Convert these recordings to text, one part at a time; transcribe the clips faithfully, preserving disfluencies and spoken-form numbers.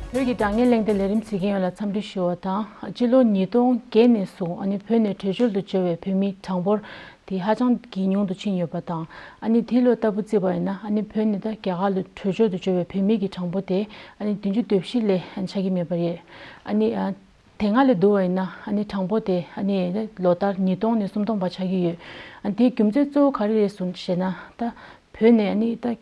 བོད་ཀྱི་དྲ་བརྙན་གླེང་སྟེགས་ལས་རིམ་གཟིགས་མཁན་ཡོངས་ལ་འཚམས་འདྲི་ཞུ་བ་དང་། སྤྱི་ལོ་ཉིས་སྟོང་བརྒྱད་ནས་བཟུང་ཨ་ནི་བོད་ནས་བྲོས་བྱོལ་དུ་འབྱོར་བའི་བོད་མིའི་གྲངས་འབོར་དེ་ཧ་ཅང་གི་ཉུང་དུ་ཕྱིན་ཡོད་པ་དང་། ཨ་ནི་དེའི་ལོ་ལྟ་བུ་བརྩིས་པ་ཡིན་ན་ཨ་ནི་བོད་ནས་ད་རྒྱ་གར་ལ་བྲོས་བྱོལ་དུ་འབྱོར་བའི་བོད་མི་གི་གྲངས་འབོར་དེ་ཨ་ནི་བདུན་ཅུ་དོན་བཞི་ལས་ཆགས་ཀྱི་མེད་པ་རེད། ཨ་ནི་ཨ། དེ་སྔ་ལས་བསྡུར་བ་ཡིན་ན་ཨ་ནི་གྲངས་འབོར་དེ་ཨ་ནི་ལོ་ལྟར་ཉིས་སྟོང་ནས་སུམ་སྟོང་བར་ཆགས་ཀྱི་ཡོད། ཨ་ནི་དེའི་རྒྱུ་མཚན་གཙོ་བོ་ག་རེ་རེད་ཟེར་ན། ད་བོད་ནས་ཨ་ནི་ད་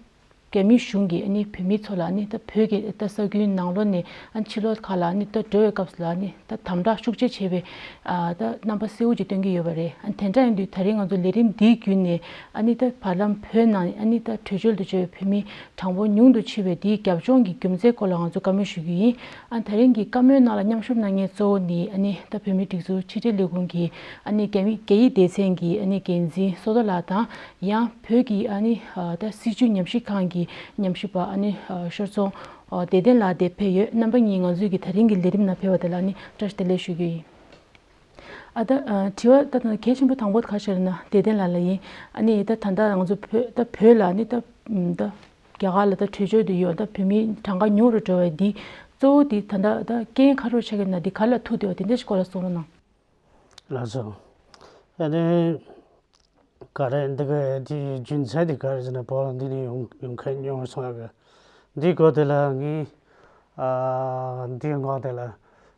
རྒྱ་མི་གཞུང་གིས་ཨ་ནི་བོད་མི་ཚོ་ལ་ཨ་ནི་ད་བོད་ཀྱི་ད་ས་ཁུལ་ནང་ལོགས་ནས་ཨ་ནི་ཕྱི་ལོགས་ཁག་ལ་ཨ་ནི་ད་འགྲོ་བའི་སྐབས་སུ་ལ་ཨ་ནི་ད་དམ་དྲག་ཤུགས་ཆེ་བྱས་པའི་ཨ་ད་རྣམ་པ་གསལ་བོ་ཅིག་སྟོན་གྱི་ཡོད་པ་རེད། ཨ་ནི་དེ་འདྲ་ཡིན་དུས་ད་རིང་ང་ཚོ་ལས་རིམ་འདིའི་བརྒྱུད་ནས་ཨ་ནི་ད་བར་ལམ་བོད་ནང་ཨ་ནི་ད་བྲོས་བྱོལ་དུ་བྱོན་པའི་བོད་མི་གྲངས་འབོར་ཉུང་དུ་ཕྱིན་པའི་དེའི་རྒྱབ་ལྗོངས་ཀྱི་རྒྱུ་མཚན་སྐོར་ལ་ང་ཚོ་བཀའ་མོལ་ཞུ་རྒྱུ་ཡིན། ཨ་ད་རིང་གི་བཀའ་མོལ་ནང་ལ་མཉམ་ཞུགས་གནང་མཁན་གཙོ་བོ་ནི་ཨ་ནི་ད་བོད་མིའི་སྒྲིག་འཛུགས་ཕྱི་དྲིལ་ལས་ཁུངས་ཀྱི་ཨ་ནི་རྒྱ་མི་རྒྱ་ཡིག་སྡེ་ཚན་གྱི་ཨ་ནི་འགན་འཛིན་བསོད་རྡོར་ལགས་དང་། ཡང་བོད་ཀྱི་ཨ་ནི་ད་སྲིད་བྱུས་ཉམས་ཞིབ་ཁང་གི་ཉམས་ཞིབ་པ་ཨ་ནི་ཤར་ཚོང་བདེ་ལྡན་ལགས་དེ་ཕེབས་ཡོད། རྣམ་པ་གཉིས་ང་ཚོའི་གི་ད་རིང་གི་ལས་རིམ་ནང་ཕེབས་པ་དེ་ལ་ཨ་ནི་བཀྲ་ཤིས་བདེ་ལེགས་ཞུ་རྒྱུ་ཡིན། ཨ་ད་དྲི་བ་ད་གལ་ཆེན་པོ་དང་པོ་ག་རེ་ཟེར་ན་བདེ་ལྡན་ལགས་ལ་ཡིན། ཨ་ནི་ད་ད་ལྟ་ང་ཚོ་བོད་ད་བོད་ལ་ཨ་ནི་ད་ད། རྒྱ་གར་ལ་ད་བྲོས་བྱོལ་དུ་ཡོང་ད་བོད་མིའི་གྲངས་ཀ་ཉུང་རུ་འགྲོ་བའི་འདི་གཙོ་བོ་འདི་ད་ལྟ་ད་རྐྱེན་ག་རེ་ཆགས་ཀྱི་ན་འདི་ག་ལ་ཐུག་བསྡད་པ་དེ་འདྲ་ཞིག་སྐོར་ལ་གསུང་རོགས་གནང་། ལགས་སོ། ཨ་ནི་ག་རེ་འདི་ག་འདི་རྒྱུ་མཚན་འདི་ག་རེ་ཟེར་ན་བོད་ལ་འདི་ནས་ཡོང་ཡོང་མཁན་ཉུང་རུ་སོང་ཡག་གི་འདི་སྐོར་དེ་ལ་ངས་ཨ་འདི་ངག་དེ་ལ་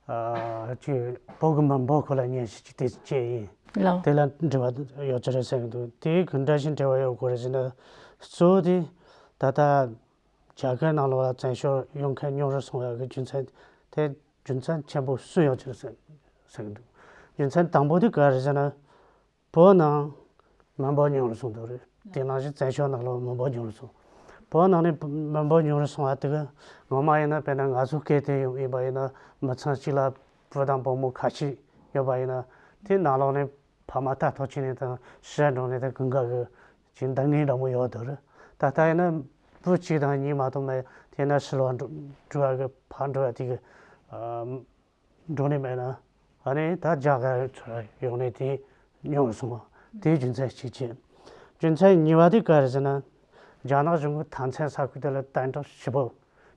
ཨ་ཅིག་བོད་ཀྱི་མི་འབོར་སྐོར་ལ་སྙན་ཞུ་ཅིག་དེ་བྱས་ཡིན། ལགས། དེ་ལ་འབྲེལ་བ་ཡོད་ཀྱི་རེད་བསམ་གྱི་འདུག་དེ་ག་འདྲ་ཞིག་འབྲེལ་བ་ཡོད་དགོས་རེད་ཟེར་ན། གཙོ་བོ་དེ་ད་ལྟ་རྒྱ་གར་ནང་ལོགས་ལ་བཙན་བྱོལ་ཡོང་མཁན་ཉུང་རུ་སོང་ཡག་གི་རྒྱུ་མཚན་དེ་རྒྱུ་མཚན་ཆེན་པོ་གསུམ་ཡོད་ཀྱི་རེད་བསམ་བསམ་གྱི་འདུག་རྒྱུ་མཚན་དང་པོ་དེ་ག་རེད་ཟེར་ན། བོད་ནང་མི་འབོར་ཉུང་རུ་སོང་འདུག་རེད། དེ་ནང་བཞིན་བཙན་བྱོལ་ནང་ལོགས་མི་འབོར་ཉུང་རུ་སོང་། བོད་ནང་ནས་མི་འབོར་ཉུང་རུ་སོང་བ་དེ་ག་ངོ་མ་ཡིན་ན་དཔེར་ན་ང་ཚོ་སྐད་དེ་ཡིན་པ་ཡིན་ན་མི་ཚང་གཅིག་ལ་བུ་དང་བུ་མོ་ཁ་ཤས་ཡོད་པ་ཡིན་ན། དེ་ནང་ལོགས་ནས་ཕ་མ་ལྟ་རྟོག་བྱས་ནས་དང་ཤི་འགྲོ་ནས་དང་གང་ག་གི་ཅིག་འདང་ངེས་འདྲ་མོ་ཡོད་འདུག་རེད། ད་ལྟ་ཡིན་ན་བུ་གཅིག་དང་གཉིས་མ་གཏོགས་མེད། དེ་ན་ཕྱི་ལོགས་འགྲོ་འགྲོ་བ་གི་ཕར་འགྲོ་བ་དེ་གི་འགྲོ་ནས་མེད་ན། ཨ་ནི་ད་རྒྱ་གར་ཚུར་ཡོང་ནས་དེ་ཉུང་སོང་བ་དེའི་རྒྱུ་མཚན་གཅིག་བྱས། རྒྱུ་མཚན་གཉིས་པ་དེ་ག་རེ་ཟེར་ན། རྒྱ་ནག་གཞུང་གི་མཐའ་མཚམས་ས་ཁུལ་དེ་ལ་དམ་དྲག་ཞེ་པོ།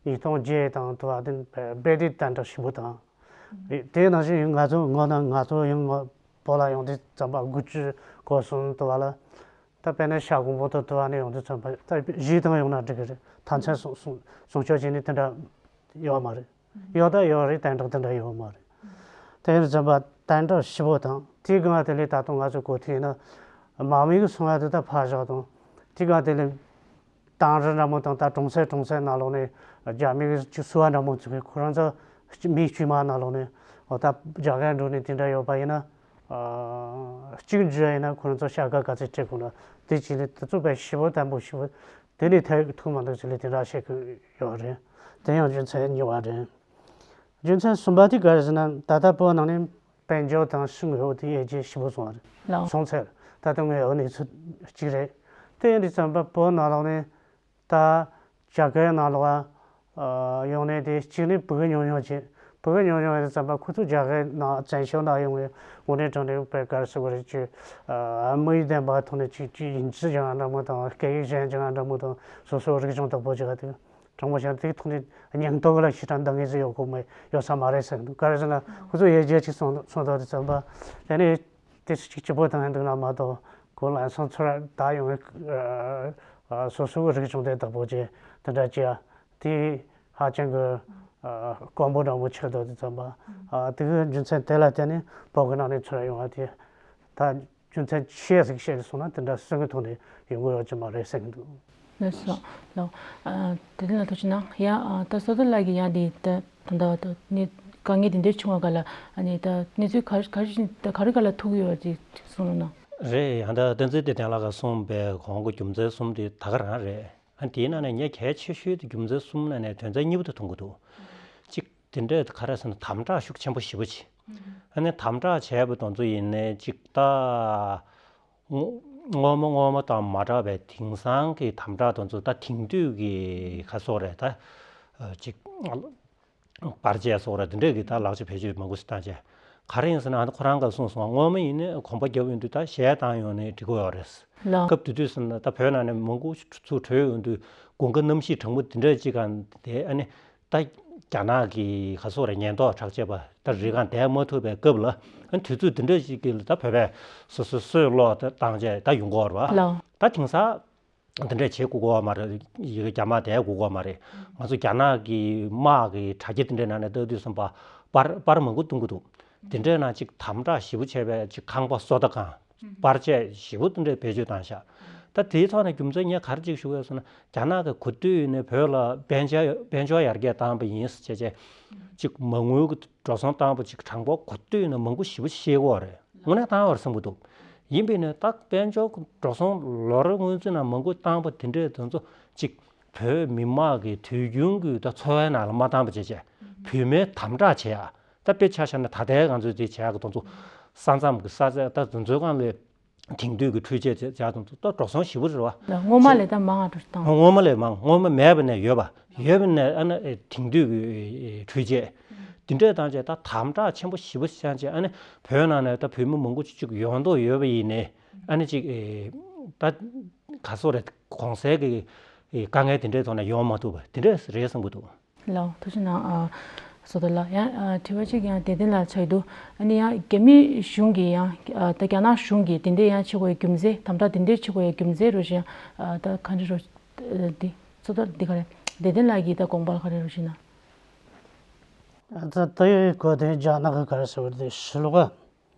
ཉིས་སྟོང་བརྒྱད་དང་དུ་བ་དེ་རྦད་དེ་དམ་དྲག་ཞེ་པོ་དང་། དེ་ནང་བཞིན་ཡང་ང་ཚོ་ངོ་ན་ང་ཚོ་ཡང་ངོ་བོད་ལ་ཡོང་དུས་ཙམ་པ་དགུ་བཅུ་གོ་གསུམ་དུ་བ་ལ། ད་དཔེར་ན་ཤ་གོང་པོ་དང་དུ་བ་ནས་ཡོང་དུས་ཙམ་པ་ད་གཞིས་དང་ཡོང་ན་འགྲིག་གི་རེད། མཐའ་མཚམས་སྲུང་སྲུང་སྲུང་སྐྱོབ་བྱས་ནས་དེ་འདྲ་ཡོད་མ་རེད། ཡོད་ད་ཡོད་རེད། དམ་དྲག་དེ་འདྲ་ཡོད་མ་རེད། དེ་ཡིན་ཙམ་པ་དམ་དྲག་ཞེ་པོ་དང་དེའི་སྒང་དེ་ལས་ད་དུང་ང་ཚོ་གོ་ཐོས་ན་དམག་མི་གི་སོང་ཡ་དེ་ད་ཕར་བཞག་དང་དེའི་སྒང་དེ་ལས་དང་རི་འདྲ་མོ་དང་ད་གྲོང་གསེབ་གྲོང་གསེབ་ནང་ལོགས་ནས་རྒྱ་མི་གི་ཅིག་བསུ་བ་འདྲ་མོ་བཙུགས་པའི་ཁོ་རང་ཚོ་མི་དཀྱུས་མ་ནང་ལོགས་ནས་འོ་ད་རྒྱ་གར་འགྲོ་ནས་དེ་འདྲ་ཡོད་པ་ཡིན་ན་གཅིག་འཇུ་ཡ་ཡིན་ན་ཁོ་རང་ཚོ་ཤ་ག་ག་ཚོད་སྤྲད་དགོས་ན་དེ་ཅིག་ནས་དེ་ཚོ་དཔེ་ཞེ་པོ་དམ་པོ་ཞེ་པོ། དེ་ནས་ཐད་ཐུག་མ་འདུག་ཅེས་ལས་དེ་འདྲ་བཤད་ཀྱི་ཡོད་རེད། དེ་ཡང་རྒྱུ་མཚན་གཉིས་པ་རེད། རྒྱུ་མཚན་གསུམ་པ་དེ་ག་རེ་ཟེར་ན་ད་ལྟ་བོད་ནང་ནས་དཔལ་འབྱོར་དང་ཤིང་འོག་དེ་དབྱེ་འབྱེད་ཞིབ་པོ་སོང་བ་རེད། ལགས། སོང་ཚར། ད་ལྟ་དངོས་ཡོད་གནས་ཚུལ་གཅིག་རེད། དེ་ཡིན་དུས་ཙམ་པ་བོད་ནང་ལོགས་ནས་ད་རྒྱ་གར་ནང་ལོགས་ཨ་ཡོང་ནས་དེ་གཅིག་ནས་ཕྲུ་གུ་ཉུང་ཉུང་བྱས། ཕྲུ་གུ་ཉུང་ཉུང་ཡིན་ཙམ་པ་ཁོ་ཚོ་རྒྱ་གར་ནང་བཙན་བྱོལ་ནང་ཡོང་བའི་དངོས་གནས་དྲང་གནས་པའི་ག་རེ་ཟེར་དགོས་རེད། ཅིག་ཨ་དམིགས་ཡུལ་ལྡན་པ་ཐོག་ནས་ཅིག་ཅིག་ཡིན་ཚུལ་སྦྱང་ཡ་འདྲ་མོ་དང་སྐད་ཡིག་གཞན་སྦྱང་ཡ་འདྲ་མོ་དང་སོ་སོའི་རིག་གཞུང་བདག་པོ་བྱེད་ཡ་དེ་དྲང་པོ་བཤད་ན་དེའི་ཐོག་ནས་སྙིང་སྟོབས་ལ་ཞེ་དྲག་འདང་ངེས་ཟིག་ཡོད་དགོས་མེད་ཡོད་ས་མ་རེད་ཟེར་གི་འདུག་ག་རེ་ཟེར་ན་ཁོ་ཚོ་དབྱེ་འབྱེད་ཅིག་སོང་སོང་དོགས་དུས་ཙམ་པ་དེ་ནས་དེ་ཚོ་ཅིག་སྐྱིད་པོ་དང་ཡིན་འདུག་ན་མ་གཏོགས་ཁོ་ལམ་སང་ཚུར་ད་ཡོང་བའི་སོ་སོའི་རིག་གཞུང་དེ་བདག་པོ་བྱེད་དེ་འདྲ་བྱེད་ཡ་དེ། ཧ་ཅང་གི་ཨ་དཀོན་པོ་འདྲ་པོ་ཆགས་འདུག་དུས་ཙམ་པ། ཨ་དེ་གི་རྒྱུ་མཚན་དེ་ལ་བརྟེན་ནས་བོད་ཀྱི་ནང་ནས་ཚུར་ཡོང་བ་དེ་ད་རྒྱུ་མཚན་ཆེ་ཟིག་བཤད་སོང་ན་དེ་འདྲ་གསུང་གི་ཐོག་ནས་ཡོང་གི་ཡོད་ཀྱི་མ་རེད་ཟེར་གི་འདུག་ལགས་སོ། ལགས། ཨ་དེ་དེ་ལ་ཐུགས་རྗེ་གནང་། ཡ་ཨ་ད་བསོད་རྡོར་ལགས་ཀྱིས་ཡ་འདི་ད་ད་ད་ད་ནི་དཀའ་ངལ་འདི་འདྲ་བྱུང་བ་ག་ལ་ཨ་ནི་ད་གནས་ཚུལ་ག་རེ་ག་རེ་ད་ག་རེ་ག་ལ་ཐུག་གི་ཡོད་ཅིག་གསུང་རོགས་གནང་། རེད། ཡ་ད་བསྟན་འཛིན་བདེ་ལྡན་ལགས་ཀྱིས་གསུངས་པའི་གོང་གི་རྒྱུ་མཚན་གསུམ་དེ་ད་ག་རང་རེད། ཨ་དེའི་ནང་ནས་ངས་གལ་ཆེ་ཤོས་དེ་རྒྱུ་མཚན་གསུམ་ནང་ནས་དོན་ཚན་གཉིས་པོ་དེ་མཐོང་གི་འདུག་གཅིག་དེ་འདྲས་ག་རེ་ཟེར་ན་དམ་དྲག་ཤུགས་ཆེན་པོ་ཞེ་པོ་བྱས། ཨ་ནི་དམ་དྲག་བྱས་པ་དེ་ཚོ་ཡིན་ནའི་གཅིག་ད་སྔོན་མ་སྔོན་མ་དང་མ་འདྲ་བའི་དེང་སང་གི་དམ་དྲག་དེ་ཚོ་ད་དེང་དུས་ཀྱི་ག་སོགས་རེད་ད། གཅིག་པར་ཆས་སོགས་ར་དེ་འདྲས་ཀྱི་ད་ལག་ཆ་བེད་སྤྱོད་མང་པོ་ཞིག་བཏང་བྱས། ག་རེ་ཡིན་ཟེར་ན་ཨ་ནི་ཁོ་རང་ག་གསུངས་སོང་། སྔོན་མ་ཡིན་ནའི་གོམ་པ་རྒྱབ་ཡོང་དུས་ད་གཞས་བཏང་ཡོང་ནའི་འགྲིག་གི་ཡོད་རེད། ལགས། སྐབས་དེ་དུས་ཟེར་ན་ད་བོད་ནང་ནས་མང་པོ་ཚུར་བྲོས་ཡོང་དུས་དགུན་ཁ་གནམ་གཤིས་གྲང་མོ་དེ་འདྲས་ཅིག་གང་དེ་ཨ་ནི་ད་ རྒྱ་ནག་གི་ག་སོག་རེ་ཉེན་རྟོག་དྲག་ཆས་པ་ད་རི་སྒང་བསྡད་མ་ཐུབ་པའི་སྐབས་ལ་ཨ་ནི་དུས་ཚོད་འདི་འདྲ་ཞིག་གི་ད་བོད་པས་སོ་སོ་སོས་བློ་ད་བཏང་བྱས་ད་ཡོང་གི་ཡོད་རེད་བ། ལགས། ད་དེང་སང་འདི་འདྲས་བྱེད་དགོས་ཀྱི་ཡོད་མ་རེད། ཡི་གེ་རྒྱ་དམག་བསྡད་དགོས་ཀྱི་ཡོད་མ་རེད། ང་ཚོ་རྒྱ་ནག་གི་དམག་གི་དྲ་རྒྱ་འདི་འདྲའི་ནང་ནས་ལྟ་དུས་ཙམ་པ་པར་པར་མང་པོ་གཏོང་གི་འདུག་འདི་འདྲའི་ནང་ཅིག་དམ་དྲག་ཞེ་པོ་བྱས་པའི་ཅིག་ཁང་པ་བཟོ་ལྟ་ཁང་པར་ཆས་ཞེ་པོ་འདི་འདྲས་བེད་སྤྱོད་བཏང་ཤག་ད་དེའི་ཐོག་ནས་རྒྱུ་མཚན་ངས་ག་རེ་ཅིག་ཞུ་དགོས་ཟེར་ན། རྒྱ་ནག་གི་གོ་ཐོས་ནས་བོད་ལ་དཔལ་འབྱོར་དཔལ་འབྱོར་ཡར་རྒྱས་བཏང་པ་ཡིན་ཟེར་བྱས་བྱས་ཅིག་མ་དངུལ་གྱི་འགྲོ་སོང་བཏང་པ་ཅིག་གྲངས་འབོར་གོ་ཐོས་ནས་མང་པོ་ཞེ་པོ་ཤེས་ཀྱི་ཡོད་རེད། དངོས་གནས་བཏང་ཡོད་རེད་བསམ་གྱི་འདུག་ཡིན་པས་ནས་ད་དཔལ་འབྱོར་གྱི་འགྲོ་སོང་ལོ་རེ་སྔོན་ཚུད་ནང་མང་པོ་བཏང་པ་དེ་འདྲས་དེ་ཚོ་ཅིག་བོད་མི་མང་གི་དུས་རྒྱུན་གྱི་ད་འཚོ་བའི་ནང་ལ་མ་བཏང་པ་བྱས་བྱས་བོད་མིའི་དམ་དྲག་བྱེད་ཡ། ད་དཔེ་ཆ་བཞག་ན་ད་ལྟའི་ང་ཚོས་དེ་བྱེད་ཡག་གི་དོན་ཚོ་ས་མཚམས་ཀྱི་ས་ཆ་ད་དེ་ཚོའི་སྒང་ལ་དེང་དུས་ཀྱི་འཕྲུལ་ཆས་བྱེད་ཡག་དོན་ཚོ་ད་འགྲོ་སོང་ཞེ་པོ་རེད་བ། སྔོན་མ་ལས་ད་མང་བ་འགྲོ་སྟངས། སྔོན་མ་ལས་མང་། སྔོན་མ་མེད་པ་ནས་ཡོད་པ། ཡོད་པ་ནས་ཨ་ནི་དེང་དུས་ཀྱི་འཕྲུལ་ཆས་དེ་འདྲས་བཏང་བྱས་ད་དམ་དྲག་ཆེན་པོ་ཞེ་པོ་བྱས་བྱས་ཨ་ནི་བོད་ནང་ནས་ད་བོད་མི་མང་པོ་ཅིག་ཡོང་མདོག་ཡོད་པ་ཡིན་ནའི་ཨ་ནི་ཅིག་ད་ག་སོག་རེད། གོང་གསལ་གྱི་དཀའ་ངལ་དེ་འདྲའི་ཐོག་ནས་ཡོང་མ་ཐུབ་པ་དེ་འདྲས་རེད་བསམ་གྱི་འདུག་ལགས། ཐུགས་རྗེ་གནང་། ཨ། བསོད་རྡོར་ལགས། ཡང་ཨ་དྲི་བ་གཅིག་ཡང་བདེ་ལྡན་ལགས་ཆགས་འདུག་ཨ་ནི་ཡང་རྒྱ་མི་གཞུང་གིས་ཡང་ཨ་ད་རྒྱ་ནག་གཞུང་གིས་དེ་འདྲའི་ཡང་བྱེད་དགོས་རྒྱུ་མཚན། དམ་དྲག་དེ་འདྲའི་བྱེད་དགོས་རྒྱུ་མཚན་རུ་བཞིན་ཨ་ད་ག་འདྲ་རུ་འདི་བསོད་རྡོར་འདི་ག་རེ་བདེ་ལྡན་ལགས་ཀྱིས་ད་དགོངས་པ་ག་རེ་རུ་བཞིན་ན། ད་ལྟའི་གོ་དོན་རྒྱ་ནག་གི་ག་རེ་ཟེར་བ་དེ་ཕྱི་ལོགས་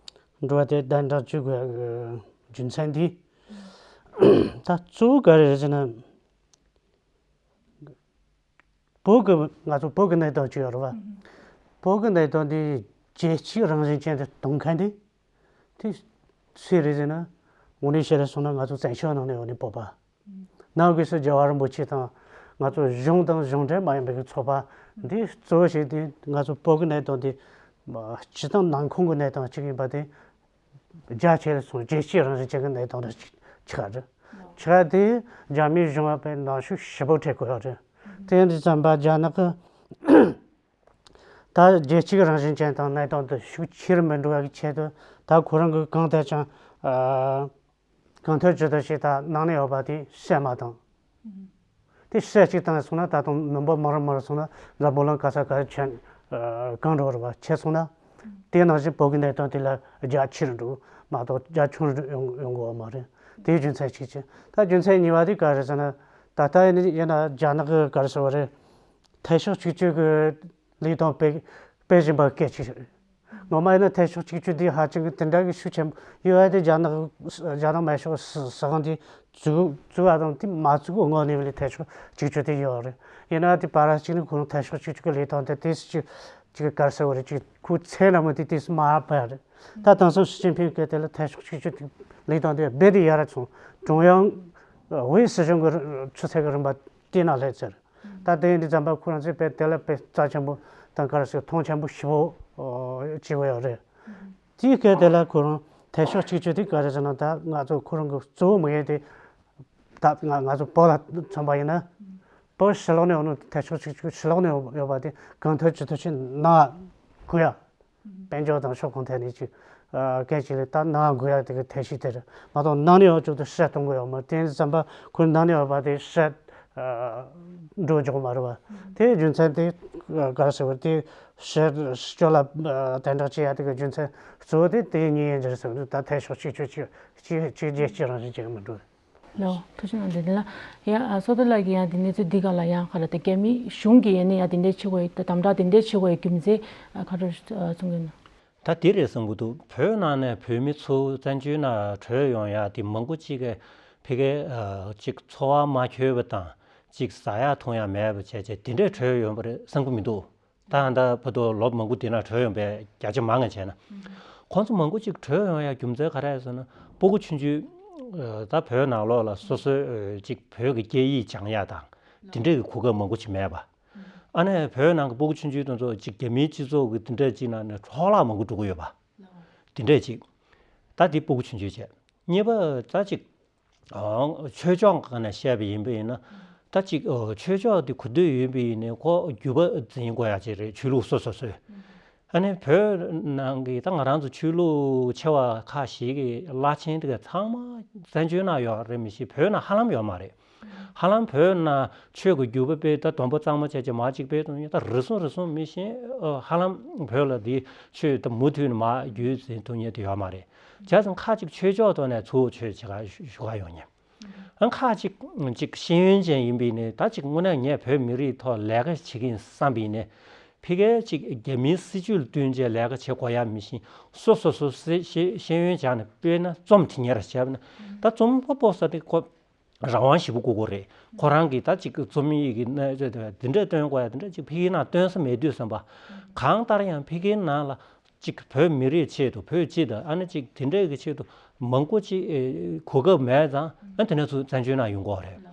འགྲོ་བ་དེ་གདན་དྲངས་བཅུག་དགོས་རྒྱུ་མཚན་དེ་ད་གཙོ་བོ་ག་རེ་ཟེར་ན། བོད་ཀྱི་ང་ཚོ་བོད་ཀྱི་གནད་དོན་ཅིག་ཡོད་རེད་བ། བོད་ཀྱི་གནད་དོན་འདི་རྒྱལ་སྤྱིའི་རང་བཞིན་ཅན་དུ་གཏོང་མཁན་དེ། དེ་སུ་རེད་ཟེར་ན། དངོས་གནས་བཤད་རེད་སོང་ན་ང་ཚོ་བཙན་བྱོལ་ནང་ནས་ཡོད་ནི་བོད་པ། ནང་སྒོས་སུ་རྒྱལ་བ་རིན་པོ་ཆེ་དང་ང་ཚོ་གཞུང་དང་གཞུང་འབྲེལ་མ་ཡིན་པའི་ཚོགས་པ་འདི་གཙོ་བོ་བྱས་ཏེ་ང་ཚོ་བོད་ཀྱི་གནད་དོན་འདི་སྤྱི་བཏང་ནང་ཁོངས་ཀྱི་གནད་དོན་ཅིག་ཡིན་པ་དེ། རྒྱ་ཆེ་རུ་སོང་རྒྱལ་སྤྱིའི་རང་བཞིན་ཅན་གྱི་གནད་དོན་རེ་ཆགས་རེད། ཆགས་དེ་རྒྱ་མིའི་གཞུང་ལ་དཔེ་ནང་ཤུགས་ཞེ་པོ་སྤྲད་དགོས་ཡོད་རེད། དེ་ཡིན་དུས་ཙམ་པ་རྒྱ་ནག་གི་ད་རྒྱལ་སྤྱིའི་རང་བཞིན་ཅན་དང་གནད་དོན་དུ་ཤུགས་ཆེ་རུ་མི་འགྲོ་བའི་ཆེད་དུ་ད་ཁོ་རང་གིས་གང་ཐད་ཀྱང་གང་ཐད་ཇི་ཐད་ཞིག་ད་ནང་ནས་ཡོད་པ་དེ་བཤད་མ་བཏང་། དེ་བཤད་གཅིག་བཏང་སོང་ན་ད་དུང་མི་འབོར་མང་རུ་མང་རུ་སོང་ན་འཛམ་བུ་གླིང་ག་ས་ག་ཆེན་གང་འགྲོ་རུ་བ་ཆེ་སོང་ན། དེ་ནང་བཞིན་བོད་ཀྱི་གནད་དོན་དེ་ལ་རྒྱ་ཆེ་རུ་འགྲོ་མ་གཏོགས་རྒྱ་ཆུང་རུ་ཡོང་ཡོང་དགོས་པ་མ་རེད། དེའི་རྒྱུ་མཚན་གཅིག་བྱས། ད་རྒྱུ་མཚན་གཉིས་པ་དེ་ག་རེ་ཟེར་ན། ད་ལྟ་ཡིན་ན་ཡིན་ན་རྒྱ་ནག་གི་ག་རེ་ཟེར་བ་རེད། འཐབ་ཕྱོགས་གཅིག་གྱུར་གྱི་ལས་དོན་སྤེལ་སྤེལ་བཞིན་པ་སྐད་ཆ་རེད། ངོ་མ་ཡིན་ན་འཐབ་ཕྱོགས་གཅིག་གྱུར་འདི་ཧ་ཅང་གི་དེ་འདྲ་གི་ཤུགས་ཆེན་པོ་ཡོད་ཨ། དེ་རྒྱ་ནག་རྒྱ་ནག་མི་ཤོག་སྲིད་དབང་འདི་བཙུགས་བཙུགས་པ་དང་དེ་མ་བཙུགས་སྔོན་ནས་ལས་འཐབ་ཕྱོགས་གཅིག་གྱུར་དེ་ཡོད་རེད། ཡིན་ན་དེ་བར་གཅིག་ནས་ཁོ་རང་འཐབ་ཕྱོགས་གཅིག་གྱུར་གྱི་ལས་དོན་དེ་དེ་ཅིག་ཅིག་ག་རེ་ཟེར་བ་རེད། ཅིག་ཁོའི་མཚན་ལ་མོ་དེ་དེ་མ་ཕབ་རེད། ད་དེང་སང་ཞི་ཅིན་ཕིང་གིས་དེ་ལ་འཐབ་ཕྱོགས་གཅིག་གྱུར་དེ་ལས་དོན་དེ་རྦད་དེ་ཡར་སོང་། ཀྲུང་དབྱང་དབུས་སྲིད་གཞུང་གི་ཆུ་ཚད་ཀྱི་རིམ་པ་དེ་ན་སླེབས་ཚར། ད་དེ་ཡིན་དུས་ཙམ་པ་ཁོ་རང་ཚོས་དཔེ་དེ་ལ་དཔེ་རྩ་ཆེན་པོ་དང་ག་རེ་ཟེར་མཐོང་ཆེན་པོ་ཞེ་པོ་བྱེད་དགོས་ཡོད་རེད། དེའི་སྐད་དེ་ལ་ཁོ་རང་འཐབ་ཕྱོགས་གཅིག་གྱུར་དེ་ག་རེ་ཟེར་ན། ད་ང་ཚོ་ཁོ་རང་གི་གཙོ་བོ་དམིགས་ཡུལ་དེ་ད་ང་ང་ཚོ་བོད་ལ་མཚོན་པ་ཡིན་ན། བོད་ཕྱི་ལོགས་ནས་ཡོང་ནས་འཐབ་ཕྱོགས་གཅིག་གྱུར་ཕྱི་ལོགས་ནས་ཡོད་པ་དེ་གང་ཐུབ་ཅི་ཐུབ་ཅིག་གནང་དགོས་ཡ། དཔལ་འབྱོར་དང་ཕྱོགས་གང་ཐད་ནས་ཅིག་ཨ་གལ་ཆེ་ལས་ད་གནང་དགོས་ཡ་དེ་གི་ཐབས་ཤེས་དེ་རེད་མ་གཏོགས་ནང་ནས་ཡོང་ཆོག་ཏུ་ཕྱིར་གཏོང་དགོས་ཡོད་མ་རེད། དེ་ཙམ་པ་ཁོའི་ནང་ནས་ཡོད་པ་དེ་ཕྱིར་ཨ་འགྲོ་འཇུག་མ་རེད་བ། དེའི་རྒྱུ་མཚན་དེ་ག་རེ་ཟེར་བ་དེ་ཕྱིར་ཕྱི་ཕྱོགས་ལ་ཨ་དམ་དྲག་བྱེད་ཡ་དེ་གི་རྒྱུ་མཚན་གཙོ་བོ་དེ་དེ་གཉིས་ཡིན་གྱི་རེད་ཟེར་བ་ད་འཐབ་ཕྱོགས་གཅིག་གྱུར་གཅིག་གཅིག་གཅིག་རྒྱལ་སྤྱི་རང་བཞིན་ཅིག་མི་འགྲོ། ལོ། ཐུགས་རྗེ་གནང་། བདེ་ལྡན་ལགས། ཡ་ཨ་བསོད་རྡོར་ལགས་ཀྱིས་ཡང་དེ་གནས་ཚུལ་འདི་ག་ལ་ཡང་ག་ལ་དེ་རྒྱ་མི་གཞུང་གིས་ཡིན་ན་ཡང་དེ་འདྲའི་བྱེད་དགོས་ཡོད་ད་དམ་དྲག་དེ་འདྲའི་བྱེད་དགོས་ཡོད་རྒྱུ་མཚན་ཨ་ག་རེ་གསུང་གི་ཡོད་ན། ད་དེ་རེད་བསམ་གྱི་འདུག་བོད་ནང་ནས་བོད་མི་ཚོ་བཙན་བྱོལ་ནང་བྲོས་ཡོང་ཡ་དེ་མང་པོ་ཅིག་གིས་ཕ་གི་ཨ་ཅིག་འཚོ་བ་མ་འཁྱོལ་བ་དང་ཅིག་ཟ་ཡ་འཐུང་ཡ་མེད་པ་བྱས་བྱས་དེ་འདྲས་བྲོས་ཡོང་བ་རེད་བསམ་གྱི་མི་འདུག་ད་ད་བར་དུ་ལོ་མང་པོ་འདི་ན་བྲོས་ཡོང་པའི་བརྒྱ་ཆ་མང་ང་བྱས་ན། ཁོང་ཚོ་མང་པོ་ཅིག་བྲོས་ཡོང་ཡ་རྒྱུ་མཚན་ག་རེ་རེད་ཟེར་ན། སྤུ་གུ་ཆུང་ཆུང་ད་བོད་ནང་ལོགས་ལ་སོ་སོའི་ཅིག་བོད་ཀྱི་སྐད་ཡིག་སྦྱང་ཡ་དང་དེ་འདྲས་ཀྱི་གོ་སྐབས་མང་པོ་ཅིག་མེད་པ། ཨ་ནེ་བོད་ནང་གི་སྤུ་གུ་ཆུང་ཆུང་དེ་ཚོ་ཅིག་རྒྱ་མིའི་སྤྱི་ཚོགས་ཀྱི་དེ་འདྲས་ཅིག་ནང་ནས་འཕྲོ་བརླག་མང་པོ་འགྲོ་གི་ཡོད་པ། དེ་འདྲས་ཅིག་ད་དེ་སྤུ་གུ་ཆུང་ཆུང་བྱས། གཉིས་པ་ད་ཅིག་ཨང་། ཆོས་ཕྱོགས་སྒང་ནས་བཤད་པ་ཡིན་པ་ཡིན་ན། ད་ཅིག་ཨོ་ཆོས་ཕྱོགས་དེ་གོ་ཐོས་ཡོད་པ་ཡིན་ནའི་ཁོ་བརྒྱུད་པ་འཛིན་དགོས་ཡ་ཅིག་རེད། ཆོས་ལུགས་སོ་སོ་སོའི། ཨ་ནི་བོད་ནང་གི་ད་ང་རང་ཚོ་ཆོས་ལུགས་ཆེ་བ་ཁག་ཞིག་གི་བླ་ཆེན་དེ་ག་ཚང་མ་བཙན་བྱོལ་ནང་ཡོད་རེད་མི་ཤེས། བོད་ནང་ཧ་ལམ་ཡོད་མ་རེད། ཧ་ལམ་བོད་ནང་ཆོས་ཀྱི་བརྒྱུད་པ་སྤེལ། ད་སྡོམ་པ་གཙང་མ་བྱས་བྱས་མར་གཅིག་སྤེལ་གཏོང་མཁན་ད་རེ་ཟུང་རེ་ཟུང་མི་ཤེས། ཨ་ཧ་ལམ་བོད་ལ་འདི་ཆོས་ད་མུ་མཐུད་ནས་མར་བརྒྱུད་འཛིན་གཏོང་མཁན་དེ་ཡོད་མ་རེད། བྱས་ཙང་ཁ་ཅིག་ཆོས་ཕྱོགས་ཐོག་ནས་ཚུར་ཆོས་བྱེད་ག་ཞུ་ག་ཡོང་མཁན། ཨ་ཁ་ཅིག་ཅིག་ཤེས་ཡོན་ཅན་ཡིན་པ་ཡིན་ནའི་ད་ཅིག་དངོས་གནས་ངས་བོད་མི་རིགས་ཐོག་ལས་ཀ་བྱེད་ཀྱི་ཡིན་བསམ་པ་ཡིན་ནའི་ཕ་གིའི་ཅིག་རྒྱ་མིའི་སྲིད་ཇུས་ལ་བསྟུན་བྱས་ལས་ཀ་བྱེད་དགོས་ཡ་མི་ཤེས། སོ་སོ་སོ་སོའི་ཤེས་ཤེས་ཡོན་སྦྱངས་ནས་དཔེར་ན་རྩོམ་དེ་གཉེར་བྱས་པ་ན་ད་རྩོམ་པ་པོ་ཟེར་དེ་ཁོ་རང་དབང་ཞེ་པོ་དགོས་ཀྱི་རེད། ཁོ་རང་གིས་ད་ཅིག་རྩོམ་ཡིག་གི་གནས་ཚད་དེ་འདྲ་སྟོན་དགོས་ཡ་དེ་འདྲ་ཅིག་ཕ་གིའི་ནང་སྟོན་ས་མེད་དུས་ཙམ་པ། གང་ལྟར་ཡང་ཕ་གིའི་ནང་ལ་ཅིག་བོད་མི་རིགས་ཆེད་དུ་བོད་སྤྱི་དང་ཨ་ནི་ཅིག་དེ་འདྲའི་གི་ཆེད་དུ་མང་པོ་ཅིག་ཨེ་གོ་སྐབས་མེད་ཙང་ཨ་དེ་ནས་ཚུར་བཙན་བྱོལ་ནང་ཡོང་གི་ཡོད་རེད།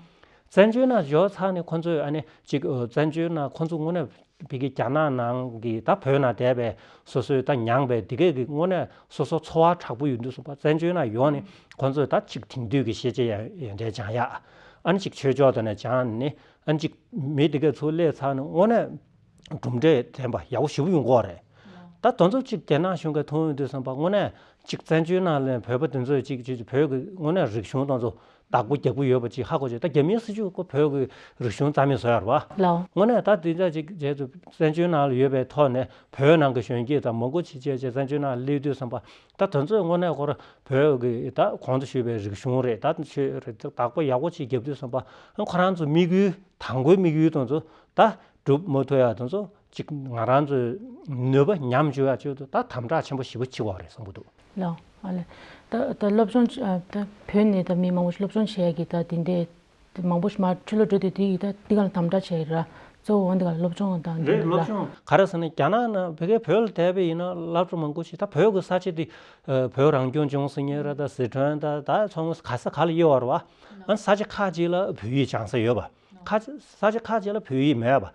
བཙན་བྱོལ་ནང་འབྱོར་ཚར་ནས་ཁོ་ཚོས་ཨ་ནི་ཅིག་ཨ་བཙན་བྱོལ་ནང་ཁོ་ཚོ་དངོས་གནས་ཕ་གི་རྒྱ་ནག་ནང་གི་ད་བོད་ནང་བསྡད་པའི་སོ་སོའི་ད་མྱངས་པའི་འདི་གས་ཀྱི་དངོས་གནས་སོ་སོ་འཚོ་བ་དྲག་པོ་ཡོད་དུས་ཙམ་པ་བཙན་བྱོལ་ནང་ཡོང་ནས་ཁོ་ཚོས་ད་ཅིག་དེང་དུས་ཀྱི་ཤེས་བྱ་ཡ་ཡ་འདྲ་སྦྱང་ཡ། ཨ་ནི་ཅིག་ཆོས་ཕྱོགས་དེ་ནས་སྦྱངས་ནས་ཨ་ནི་ཅིག་མི་འདི་གས་ཚུར་སླེབས་ཚར་ནས་དངོས་གནས་གྲུབ་འབྲས་ལྡན་པ་ཡག་པོ་ཞེ་པོ་ཡོང་གི་ཡོད་རེད། ད་དེ་ཚོ་ཅིག་རྒྱ་ནག་གཞུང་གིས་མཐོང་ཡོང་དུས་ཙམ་པ་དངོས་གནས་ཅིག་བཙན་བྱོལ་ནང་ལ་བོད་པ་དེ་ཚོས་ཅིག་ཅིག་བོད་ཀྱི་དངོས་གནས་རིག་གཞུང་དེ་ཚོ་བདག་པོ་རྒྱག་གི་ཡོད་པ་ཅིག་ཧ་གོ་བྱས། ད་རྒྱ་མིའི་སྲིད་ཇུས་ཁོ་བོད་ཀྱི་རིག་གཞུང་རྩ་མེད་བཟོ་ཡ་རེད་བ། ལགས། དངོས་གནས་ད་དེ་འདྲ་ཅིག་བྱས་ཚུལ་བཙན་བྱོལ་ནང་ལ་ཡོད་པའི་ཐོག་ནས་བོད་ནང་གི་གཞོན་སྐྱེས་དང་མང་པོ་ཅིག་བྱས་བྱས་བཙན་བྱོལ་ནང་སླེབས་དུས་ཙམ་པ་ད་དེ་ཚོས་དངོས་གནས་ཁོ་རང་བོད་ཀྱི་ད་གོང་དུ་ཞུས་པའི་རིག་གཞུང་རེད། ད་ཆོས་རེད། ད་བདག་པོ་ཡག་པོ་ཅིག་རྒྱབ་དུས་ཙམ་པ་ཁོ་རང་ཚོ་དམིགས་ཡུལ་དང་པོའི་དམིགས་ཡུལ་དེ་ཚོ་ད་སྒྲུབ་མ་ཐུབ་ཡ་དེ་ཚོ་ཅིག་ང་རང་ཚོའི་ནུས་པ་ཉམས་འགྲོ་ཡ་ཆེད་དུ་ད་དམ་དྲག་ཆེན་པོ་ཞེ་པོ་བྱེད་དགོས་རེད་བསམ་གྱི་འདུག་ལགས། ཨ་ལས། ད་ད་སློབ་སྦྱོང་བྱ་ད་བོད་ནས་ད་མི་མང་པོ་ཞིག་སློབ་སྦྱོང་བྱེད་ཡ་གི་ད་དེ་འདྲའི་དེ་མང་པོ་ཞིག་མར་ཕྱི་ལོགས་འགྲོ་དུས་དེ་ཡི་ད་འདི་ག་ལ་དམ་དྲག་བྱས་ཡོད་ར། གཙོ་བོ་འོ་འདི་ག་ལ་སློབ་སྦྱོང་དང་འདི་རེད། འདི་ལ་སློབ་སྦྱོང་ག་རེ་ཟེར་ན་རྒྱ་ནག་ནང་ཕ་གིར་བོད་ལ་བསྡད་པ་ཡིན་ན་སློབ་གྲྭ་མང་པོ་ཞིག་ད་བོད་ཀྱི་ས་ཆ་དེ་བོད་རང་སྐྱོང་ལྗོངས་ཟེར་མཁན་ར་ད་སི་ཁྲོན་ད་ད་ཚོ་ག་ས་ག་ལ་ཡོད་རེད་བ། ཨ་ས་ཆ་ཁག་ཅིག་ལ་བོད་ཡིག་སྦྱང་ས་ཡོད་པ། ཁ་ས་ཆ་ཁག་ཅིག་ལ་བོད་ཡིག་མེད་པ།